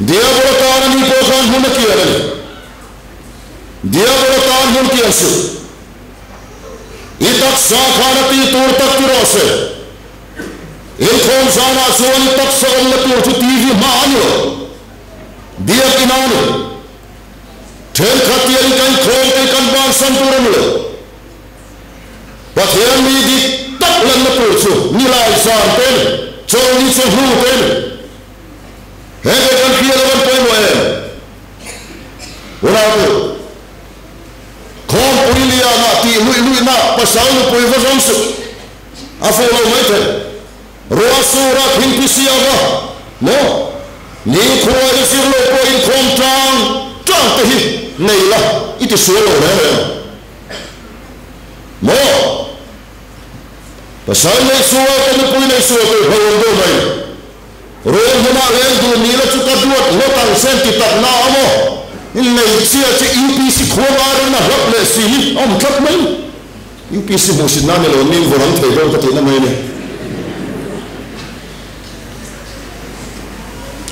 Diabola tan a ni pawh khan hmun a kian a ni. Diabola tan hmun kian suh. I taksa khan a tih tur tak ti rawh se. Inkhawm zanah chuan i taksa awmna tur chu TV hma a ni lo. Biakinn a ni. Thenkhat tiangin kan inkhawm te kan bansan tur a ni lo. Pathian mi dik tak lanna tur chu nilai zan te ni, chawlhni chawhnu te ni. Heng kan hria lo an pawimawh em? Unautu, Khawmpui lianah tih luih luihna pasal nupui va zawng suh. A fuh lo mai thei. Ruah sur a thingphi si a va maw? Ni khua i zir lo pawh inkhawm tlang tlang te hi nei la i ti sual lo reng reng ang maw? Pasal nei sual ka nupui nei sual tih hlauh awm deuh mai. Rual hmunah leng duh ni la chu ka duat hlawt ang sen ti tak na a maw? Nei chia che UPC khua ngarin a hlap leh si hi a awm tlat mai. UPC hmuhsit nan ni lo min vawrang thei dawn ka tihna mai a ni.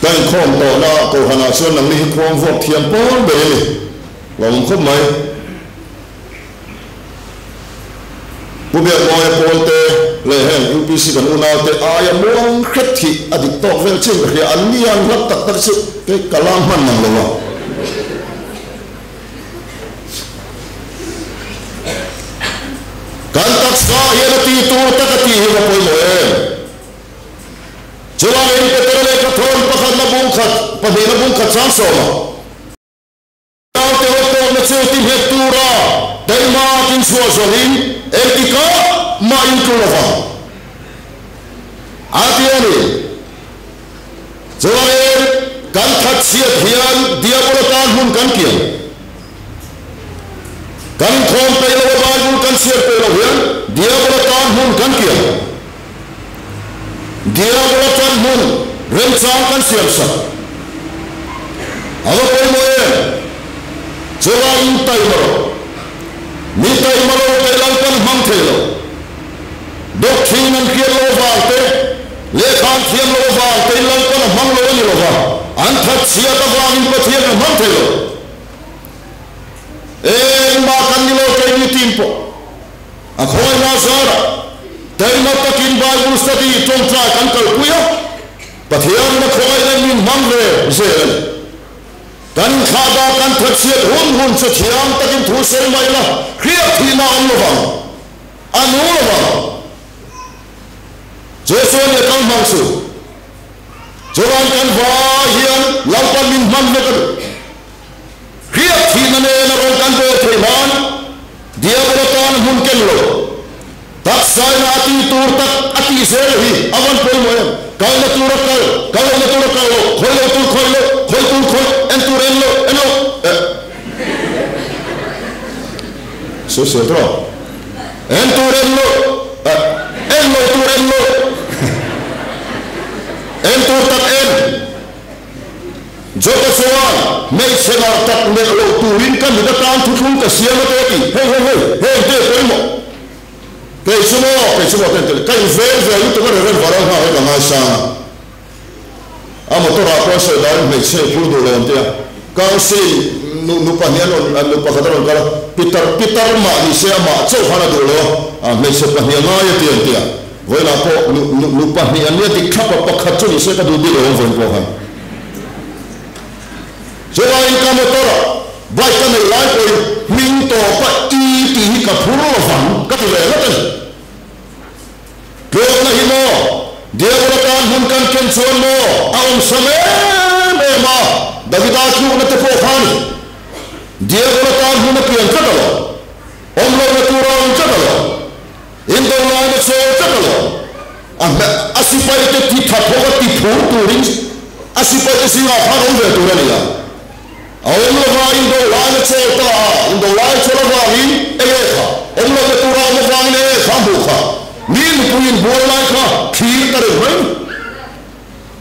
Ka inkhawm tawhna Kohhranah chuan nangni hi khuang vuak thiam pawl ber i ni. Lawmawm khawp mai. Pu Biakmawia pawl te leh heng UPC kan unau te aia muang hret hi a dik tawk vel chin ka hria. An ni an hlap tak tak chu kei ka lam hman mang lo a. Kan taksa hian a tih tur tak a tih hi va pawimawh em? Chuvangin Petera lehkha thawn pakhatna bungkhat, pahnihna bungkhat chang sawma naute ho tawkna chu ti nghet tura taima tin chhuah zawhin engtikah mah in tlu lovang a ti a ni. Chuanin kan that chhiat hian Diabola tan hmun kan kiam. Kan inkhawm peih lo a Bible kan chhiar peih loh hian Diabola tan hmun kan kiam. Diabola tan hmun remchang kan siam sak. A va pawimawh em? Chuvangin taima rawh. Mi taima lo te Lalpan hmang thei lo. Doctrine an hriat loh avang te, lehkha an thiam loh avang tein Lalpan a hmang lo a ni lo va, an that chhiat avangin Pathian a hmang thei lo. Engmah kan ni lo keini team pawh. A khawngaihna zarah taima takin Bible study tawngtai kan kalpui a, Pathianin a khawngaihna min hmang ve zel a ni. Kan inthlahdah kan thatchhiat hun hun chu thiam takin thu sawi mai la, hriat thihna a awm lovang, a nung lovang. Chu chuan i kal hmang chu. Chuan kan vai hian Lalpan min hman vek a duh. Hriat thihna nena rawn kan bawl theih nan Diabola tan hmun ken lo. Taksaina a tih tur tak a tih zel hi a van pawimawh em? Kalna tur a kal, kal lohna tur a kal lo, khawih lo tur khawih lo, khawih tur khawih, en tur en lo, en lo. Eh. Sawisel tawh. En tur en lo, eh. En lo tur en lo. En tur tak en. Joba chuan, Hmeichhe nalh tak melh loh turin ka mit atan thuthlung ka siam a te a ti. Hei hei hei, heng te pawimawh. Kei chu maw, kei chu maw te an ti. Ka invel ve lutuk a Reverend Varel nghak hi ka ngaisang a. A motor ah pawh a sawi dahin hmeichhe i phur duh lo an ti a. Council nu nu pahnih an rawn nu pakhat a rawn kal a, pitar pitar mah ni se amah chauh khan a duh lo a, hmeichhe pahnih a ngai a ti an ti a. Vawiinah pawh nu nu nu pahnih an nia dik thlap a, pakhat chu ni se ka duh bik lo ang vawiin pawh khan. Chuvangin ka motor ah bike ka neih lai pawhin hming tawpa i tih hi ka phur lo vang ka ti ve ngawt a ni. Tlawmna hi maw Diabola tan hmun kan ken chuan maw a awmsam em em a, Davida tlukna te pawh kha a ni. Diabola tan hmun a pian tlat alawm, awm lohna tur a awm tlat alawm. Indo laina chawl tlat a lo. A hmeh a sipaite ti that ho a ti phur turin a sipaite zingah khan awm ve tur a ni a. A awm lova indo laina chawl ta a, indo lai chawl avangin eng e kha, awm lohna tura awm avangin eng e kha hmuh kha, mi nupui inbual lai kha thlir ta reng mai.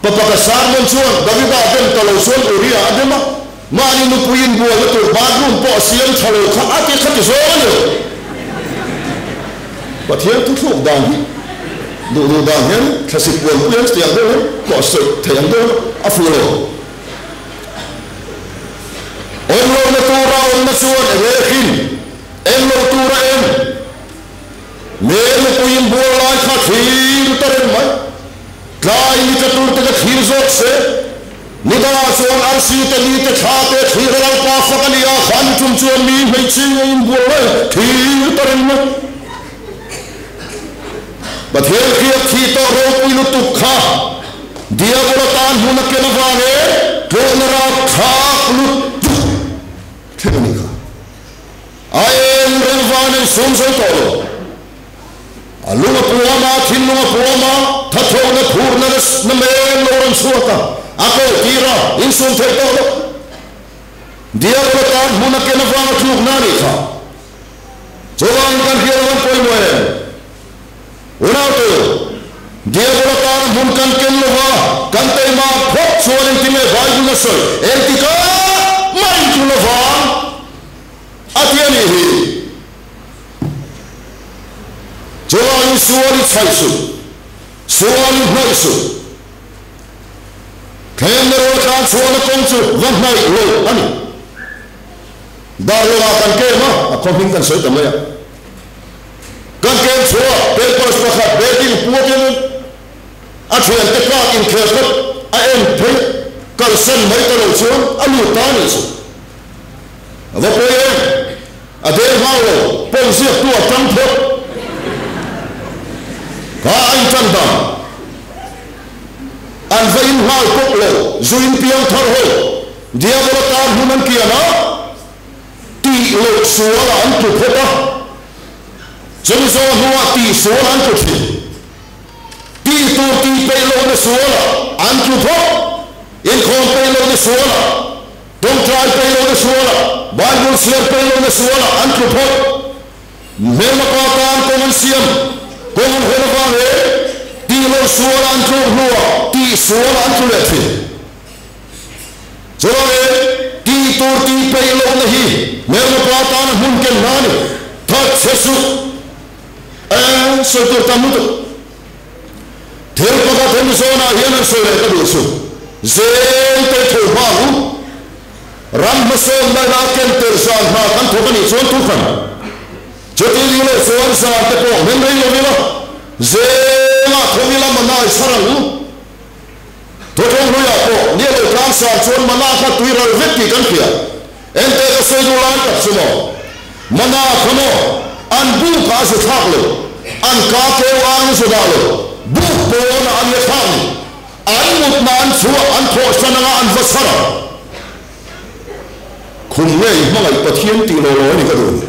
Pa pakhat sermon chuan Davida a dem ta lo chuan Uria a dem a, mahni nupui inbualna tur bathroom pawh a siam tha lo kha a ti kha ti zawng a ni lo. Pathian thuthluk dan hi duh duh dan hian thlasik puanpui an tiang deuh hian pawh sawi theih ang deuh a fuh lo. Awm lohna tura awmna chuan eng e hrin, eng lo tura en. Me nupui inbual lai kha thlir ta reng mai. Tlai ni tla tur te ka thlir zawk se. Ni dangah chuan arsi te ni te thla te thlir a Lalpa fak a ni a, kha ni tum chuan mi hmeichhe nge inbual lai thlir ta reng mai. Pathian hriat thih tawh ropui lutuk kha Diabola tan hmun a ken avang e tlawhna rapthlak lutuk thleng a nih kha. A eng reng van in sum zo tawh lo. A lung a puam a, thinlung a puam a, thathawhna phurna na men lo rawn chhuak a, a ko tir a, insum theih tawh lo. Diabola tan hmun a ken avanga tlukna a nih kha. Chuvangin kan hriat a van pawimawh em? Unautu, Diabola tana hmun kan ken lova, kan teima phawt chuan engtinge Bible a sawi? Engtikah mah intu lovang a ti a nih hi. Chuvangin sual i chhaih suh, sual i hnaih suh. Thlemna rual tlan chhuahna kawng chu va hnaih lo a ni. Darlawngah kan kem a, a khaw hming kan sawi ta mai a. Kan kem chhuah papers pakhat batting puatin a thiante kak inkhel khat a en phei kalsan mai ta lo chuan a lut ta a nih chu. A va pawi em? A deng nghal lo, pawi ziaktu a tang phawt. Kha a intan dan. An va in nghal pawp lo, zu in piang thar ho, Diabola tan hun an kian a, tih loh sualah an tlu phawt a, chumi zawng hnuah tih sual an tlu thin. Tih tur tih peih lohna sualah an tlu phawt, inkhawm peih lohna sualah. Tawngtai peih lohna sualah, Bible chhiar peih lohna sualah an tlu phawt. Hmelma pa tan kawng an siam, kawng an hawn avang e, tih loh sualah an tluk hnuah tih sualah an tlu leh thin. Chuan e, tih tur tih peih lohna hi hmelma pa tana hmun ken hna a ni. That chhe suh. E, sawi tur tam lutuk. Thil pakhat hemi zawnah hian an sawi leh ka duh chu, Zel te tho hma ang u. Ram hmasawn laina a ken tel zan hna kan thawk a nih chuan thu hran. Chutin Anih loh chuan zan te pawh men rei lo ila, zengah tho ila mana i chhar ang u. Thawthawng hluiah pawh ni a lo tlang sar chuan mana kha tui ral vek tih kan hria. Ente ka sawi duh lai tak chu maw? Mana kha maw? An buk ah a zu thlak lo, an ka keu ang a zu dah lo, buk pawn ah an la thlak ni. An mutna an chhuah an thawhsan anga an va chhar ang. Khum nge i hmangaih Pathian tih lo lo a ni ka duh ni.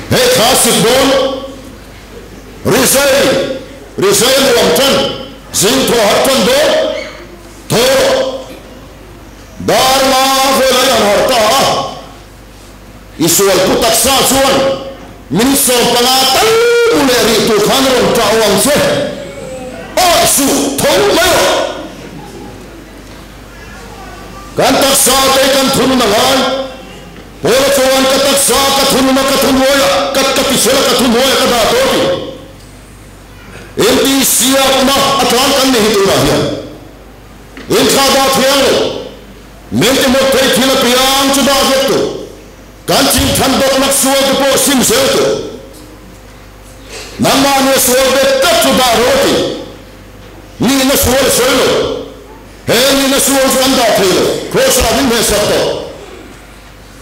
Hei thla sik dawn Rizai, Rizai nuam tan, zing thaw har tan dawn, thaw rawh. Dar nga vel a i han harh ta a, i sual pu taksa chuan minute 15 tal mu leh rih tur khan rawn ṭah awh ang che. Awih suh, tho mai rawh. Kan taksa te kan thunun a ngai. Paula chuan ka taksa ka thunun a ka thuhnuai a, ka ka tisel a ka thuhnuai a ka dah tawh ti. Intihsiakna a tlan kan ni hi tunah hian inthlah dah thiang lo. Min ti hmawt thei thil apiang chu dah vek tur. Kan chinthan bawknak sual te pawh sim zel tur. Nangmah nia sual bet tak chu dah rawh a ti. Nihna sual a sawi lo. He nihna sual chu an dah thei lo. Kross-ah min hmehsak tawh.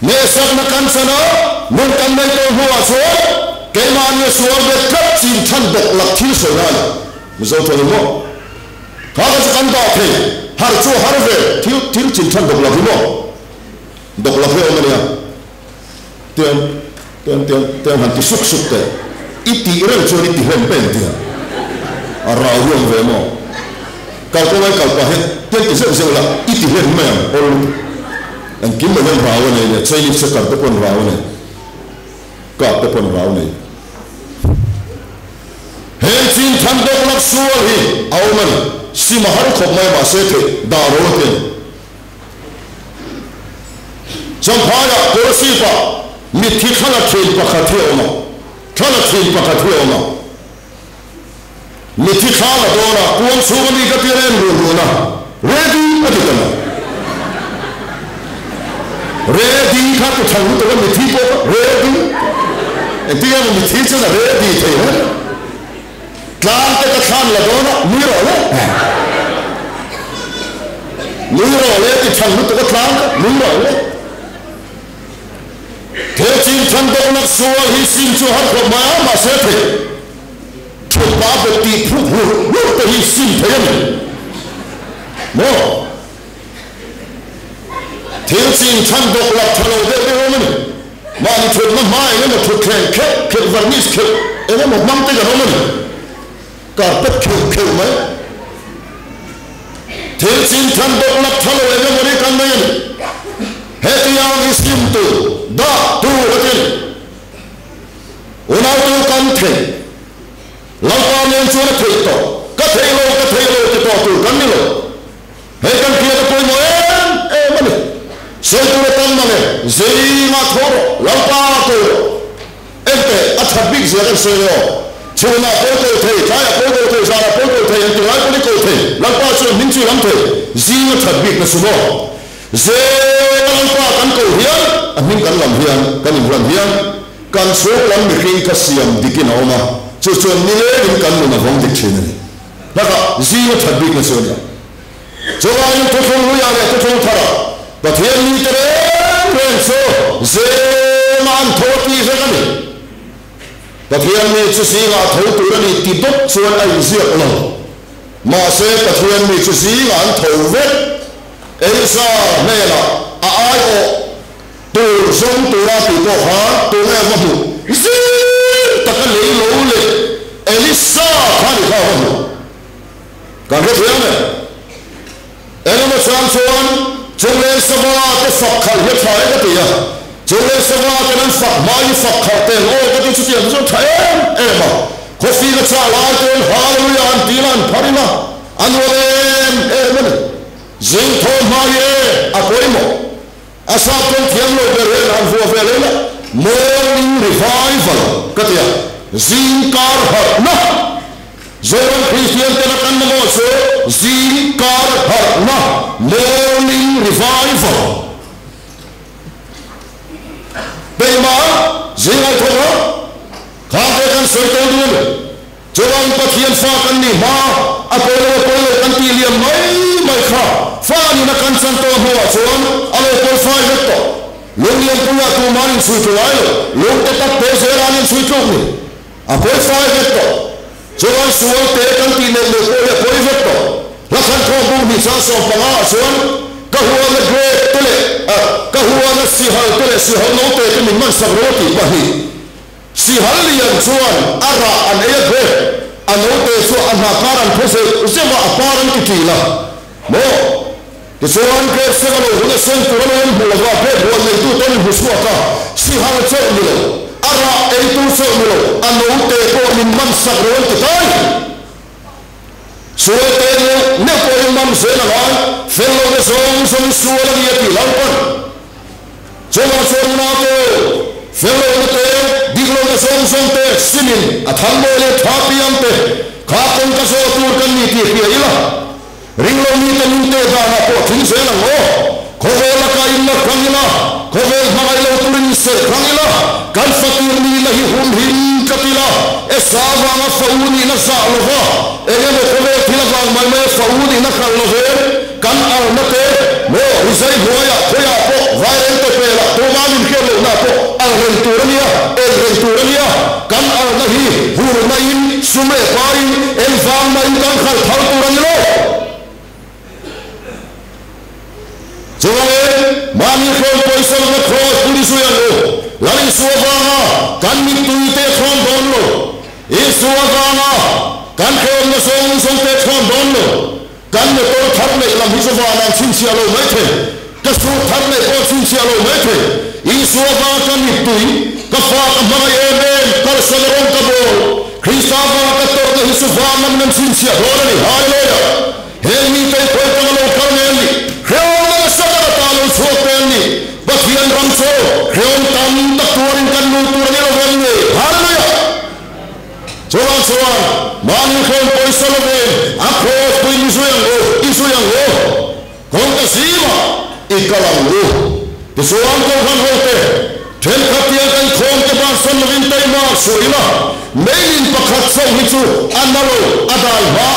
Hmehsakna kan chan a, nun kan nei tawh hnuah chuan keimah nia sual bet tlat chin than bawk lak thil sawi na a ni. Mizo tawng in maw? Kha kha chu kan dah thei. Har chu a har ve. Thil thil chin than bawk lak hi maw? Bawk lak hi a awm a nia. Tiang tiang tiang tiang han ti suk suk teh. I tih reng chuan i ti hlen peng tia. A rau hi awm ve maw? Kal kawng ai kal pah hian tiang ti zeuh zeuh la i ti hlen mai ang awl lutuk. Engkim mai hian rau a nei nia, Chinese checker te pawn rau a nei, kap te pawn rau nei. Heng chin than bawk lak sual hi a awm a ni. Sim a har khawp mai mahse theih dah ro a ti a ni. Champhaiah Kolasib-ah mitthi thla la thin pakhat hi a awm a, thla la thin pakhat hi a awm a. Mitthi thla la dawn a, kuang chhung ami ka tir a en run run a, Ready a ti ta mai. Ready kha ti tha lutuk a, mitthi pawh kha ready. Engtin emaw mitthi chuan a ready thei hle. Tlang te ka thlan la dawn a, nui rawh le. Nui rawh le ti than lutuk a tlang kha, nui rawh le. He chin than dawknak sual hi sim chu har khawp mai a, mahse thei thut pa bet tih phuk hlur hlur te hi sim thei a ni maw? Thil chin than dawk lak tha lo deuh deuh awm a ni. Mahni thutna hma eng emaw thutthleng kheuh kheuh varnish kheuh eng emaw hmang te kan awm a ni. Carpet kheuh kheuh mai. Thil chin than dawk lak tha lo eng emaw ri kan nei a ni. Hetiang hi sim tur, dah tur a ti a ni. Unautu kan thei. Lalpa nen chuan a theih tawh. Ka thei lo, ka thei lo ti tawh tur kan ni lo. Hei kan hriat a pawimawh em em a ni. Sawi tur a tam mang e, zingah tho rawh, Lalpa ko rawh. Enteh, a that bik zia kan sawi aw. Chhunah pawi ko thei, tlaiah pawi ko thei, zanah pawi ko thei, engti lai pawn i ko thei, Lalpa chuan hming chu i lam thei. Zing a that bik na chu maw? Zenga Lalpa kan ko hian, a hming kan lam hian, kan inhlan hian, kan chhung lam mihring kha siam dikin a awm a, chu chuan nilengin kan nun a vawng dik thin a ni. Hlakah zing a that bikna chu a nia. Chuvangin thuthlung hluiah leh thuthlung tharah Pathian mite reng reng chu zema an tho a tih vek a ni. Pathian mi chu zingah a tho tur a ni ti bawk chuan a inziak lo. Mahse Pathian mi chu zingah an tho vek. Elisa hnenah a aiawh tur zawng tura tih pawh kha tunge va hmuh? Zing taka lei lo leh Elisa kha ni kha va hmuh. Kan hrethiam e. Engemaw chang chuan Chungleng sava te fak khalh hi a tha e ka ti a. Chungleng sava ten an fak hma hi fak khalh teng aw ka ti chutiang chu tha em em a. Khawfing a chah lai ten Hallelujah an ti la an phar ila a nuam em em a ni. Zing thaw hma hi e a pawimawh. A sap tawng thiam lo ber hian han vuah ve leh la, Morning Revival ka ti a, zing kar harhna. Zoram Kristian tena kan mamawh chu zing kar harhna, Morning Revival. Peih mah. Zingai tho ra kha te kan soi to dun chuan Pathian fa kan ni ma a polo polo kan ti liam mai mai kha fa ni na kan chan to huwa chuan alo pol fai vek to lung lian puya tu manin sui tu ai lo lung te tak te zeranin sui tu ni a pol fai vek to chuan sual te kan ti ne le ko le poi vek to la khan kho bung ni cha so panga chuan ka huwa na gre tele ka huwa na si hal tele si hal no te te min man sak ro ti pa hi si hal lian chuan ara an e gre ano te chu an ha karan phose zema aparan ti ti la mo ti chuan gre se lo huna sen tu lo hmu lo wa pe bo nei tu ton hu suwa ka si hal cho ni lo ara e tu cho ni lo ano te ko min man sak ro ti tai sual te ne ne ko in mam se na ngai fel lo de song song sual ni ti lau pan choma chom na te fel lo de te dik lo de song song te simin a tham mo le tha piam te kha kong ka so tur kan ni ti pi ila ring lo ni te nin te da na po thing se na ngo khovel ka in na khangila khovel mangai lo turin se khangila kan fatir ni la hi hum hin katila e sawa nga fauni na za lova enge mo khovel thila wang mai mai fauni na khal love kan al na te mo rizai hoya khoya po vairen te pela to ma min khel lo na po al ren turania el ren turania kan al na hi hur na in sume pai en wang na in kan khal thal turani lo chuange mani khol poisa na khol puri suya lo lali suwa kan mi tui te khom don lo e suwa kan khom na song song te khom don lo kan ne tor thar le lam hi suwa na chin sia lo mai the ka su thar le ko chin sia lo mai the i suwa kan mi tui ka fa ka ma e men kal sa ron ka bo Krista wa ka tor na hi suwa nam nam chin sia do ni hallelujah he mi te ko ta lo kal ne ni khom na sa ka ta lo chu te ni Pathian ram cho khom tam tak tuarin kan lu tur ni lo ven ni hallelujah chuan chuan mani khom poisa lo ve a kho pui ni suyang o i suyang o khom ka sima i kalang u ti chuan ko han ho te then khatia kan khom te ban son lovin tai ma suila meilin pakhat chau hi chu analo adal ba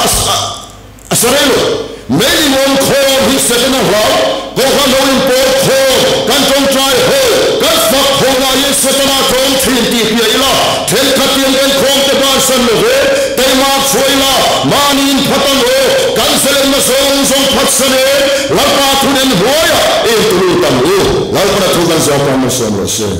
asarelo meilin om khom hi setena hlau ko han ho in por kho kan tong trai ho kan fak ho na ye setena thong thin ti pi ila then khatian kan khom te ban son lo ve tai ma suila manin phatang ho kan selen na song song phat sane lalpa thunen hoya e tu tam u lalpa thu kan sa pa ma som ro se.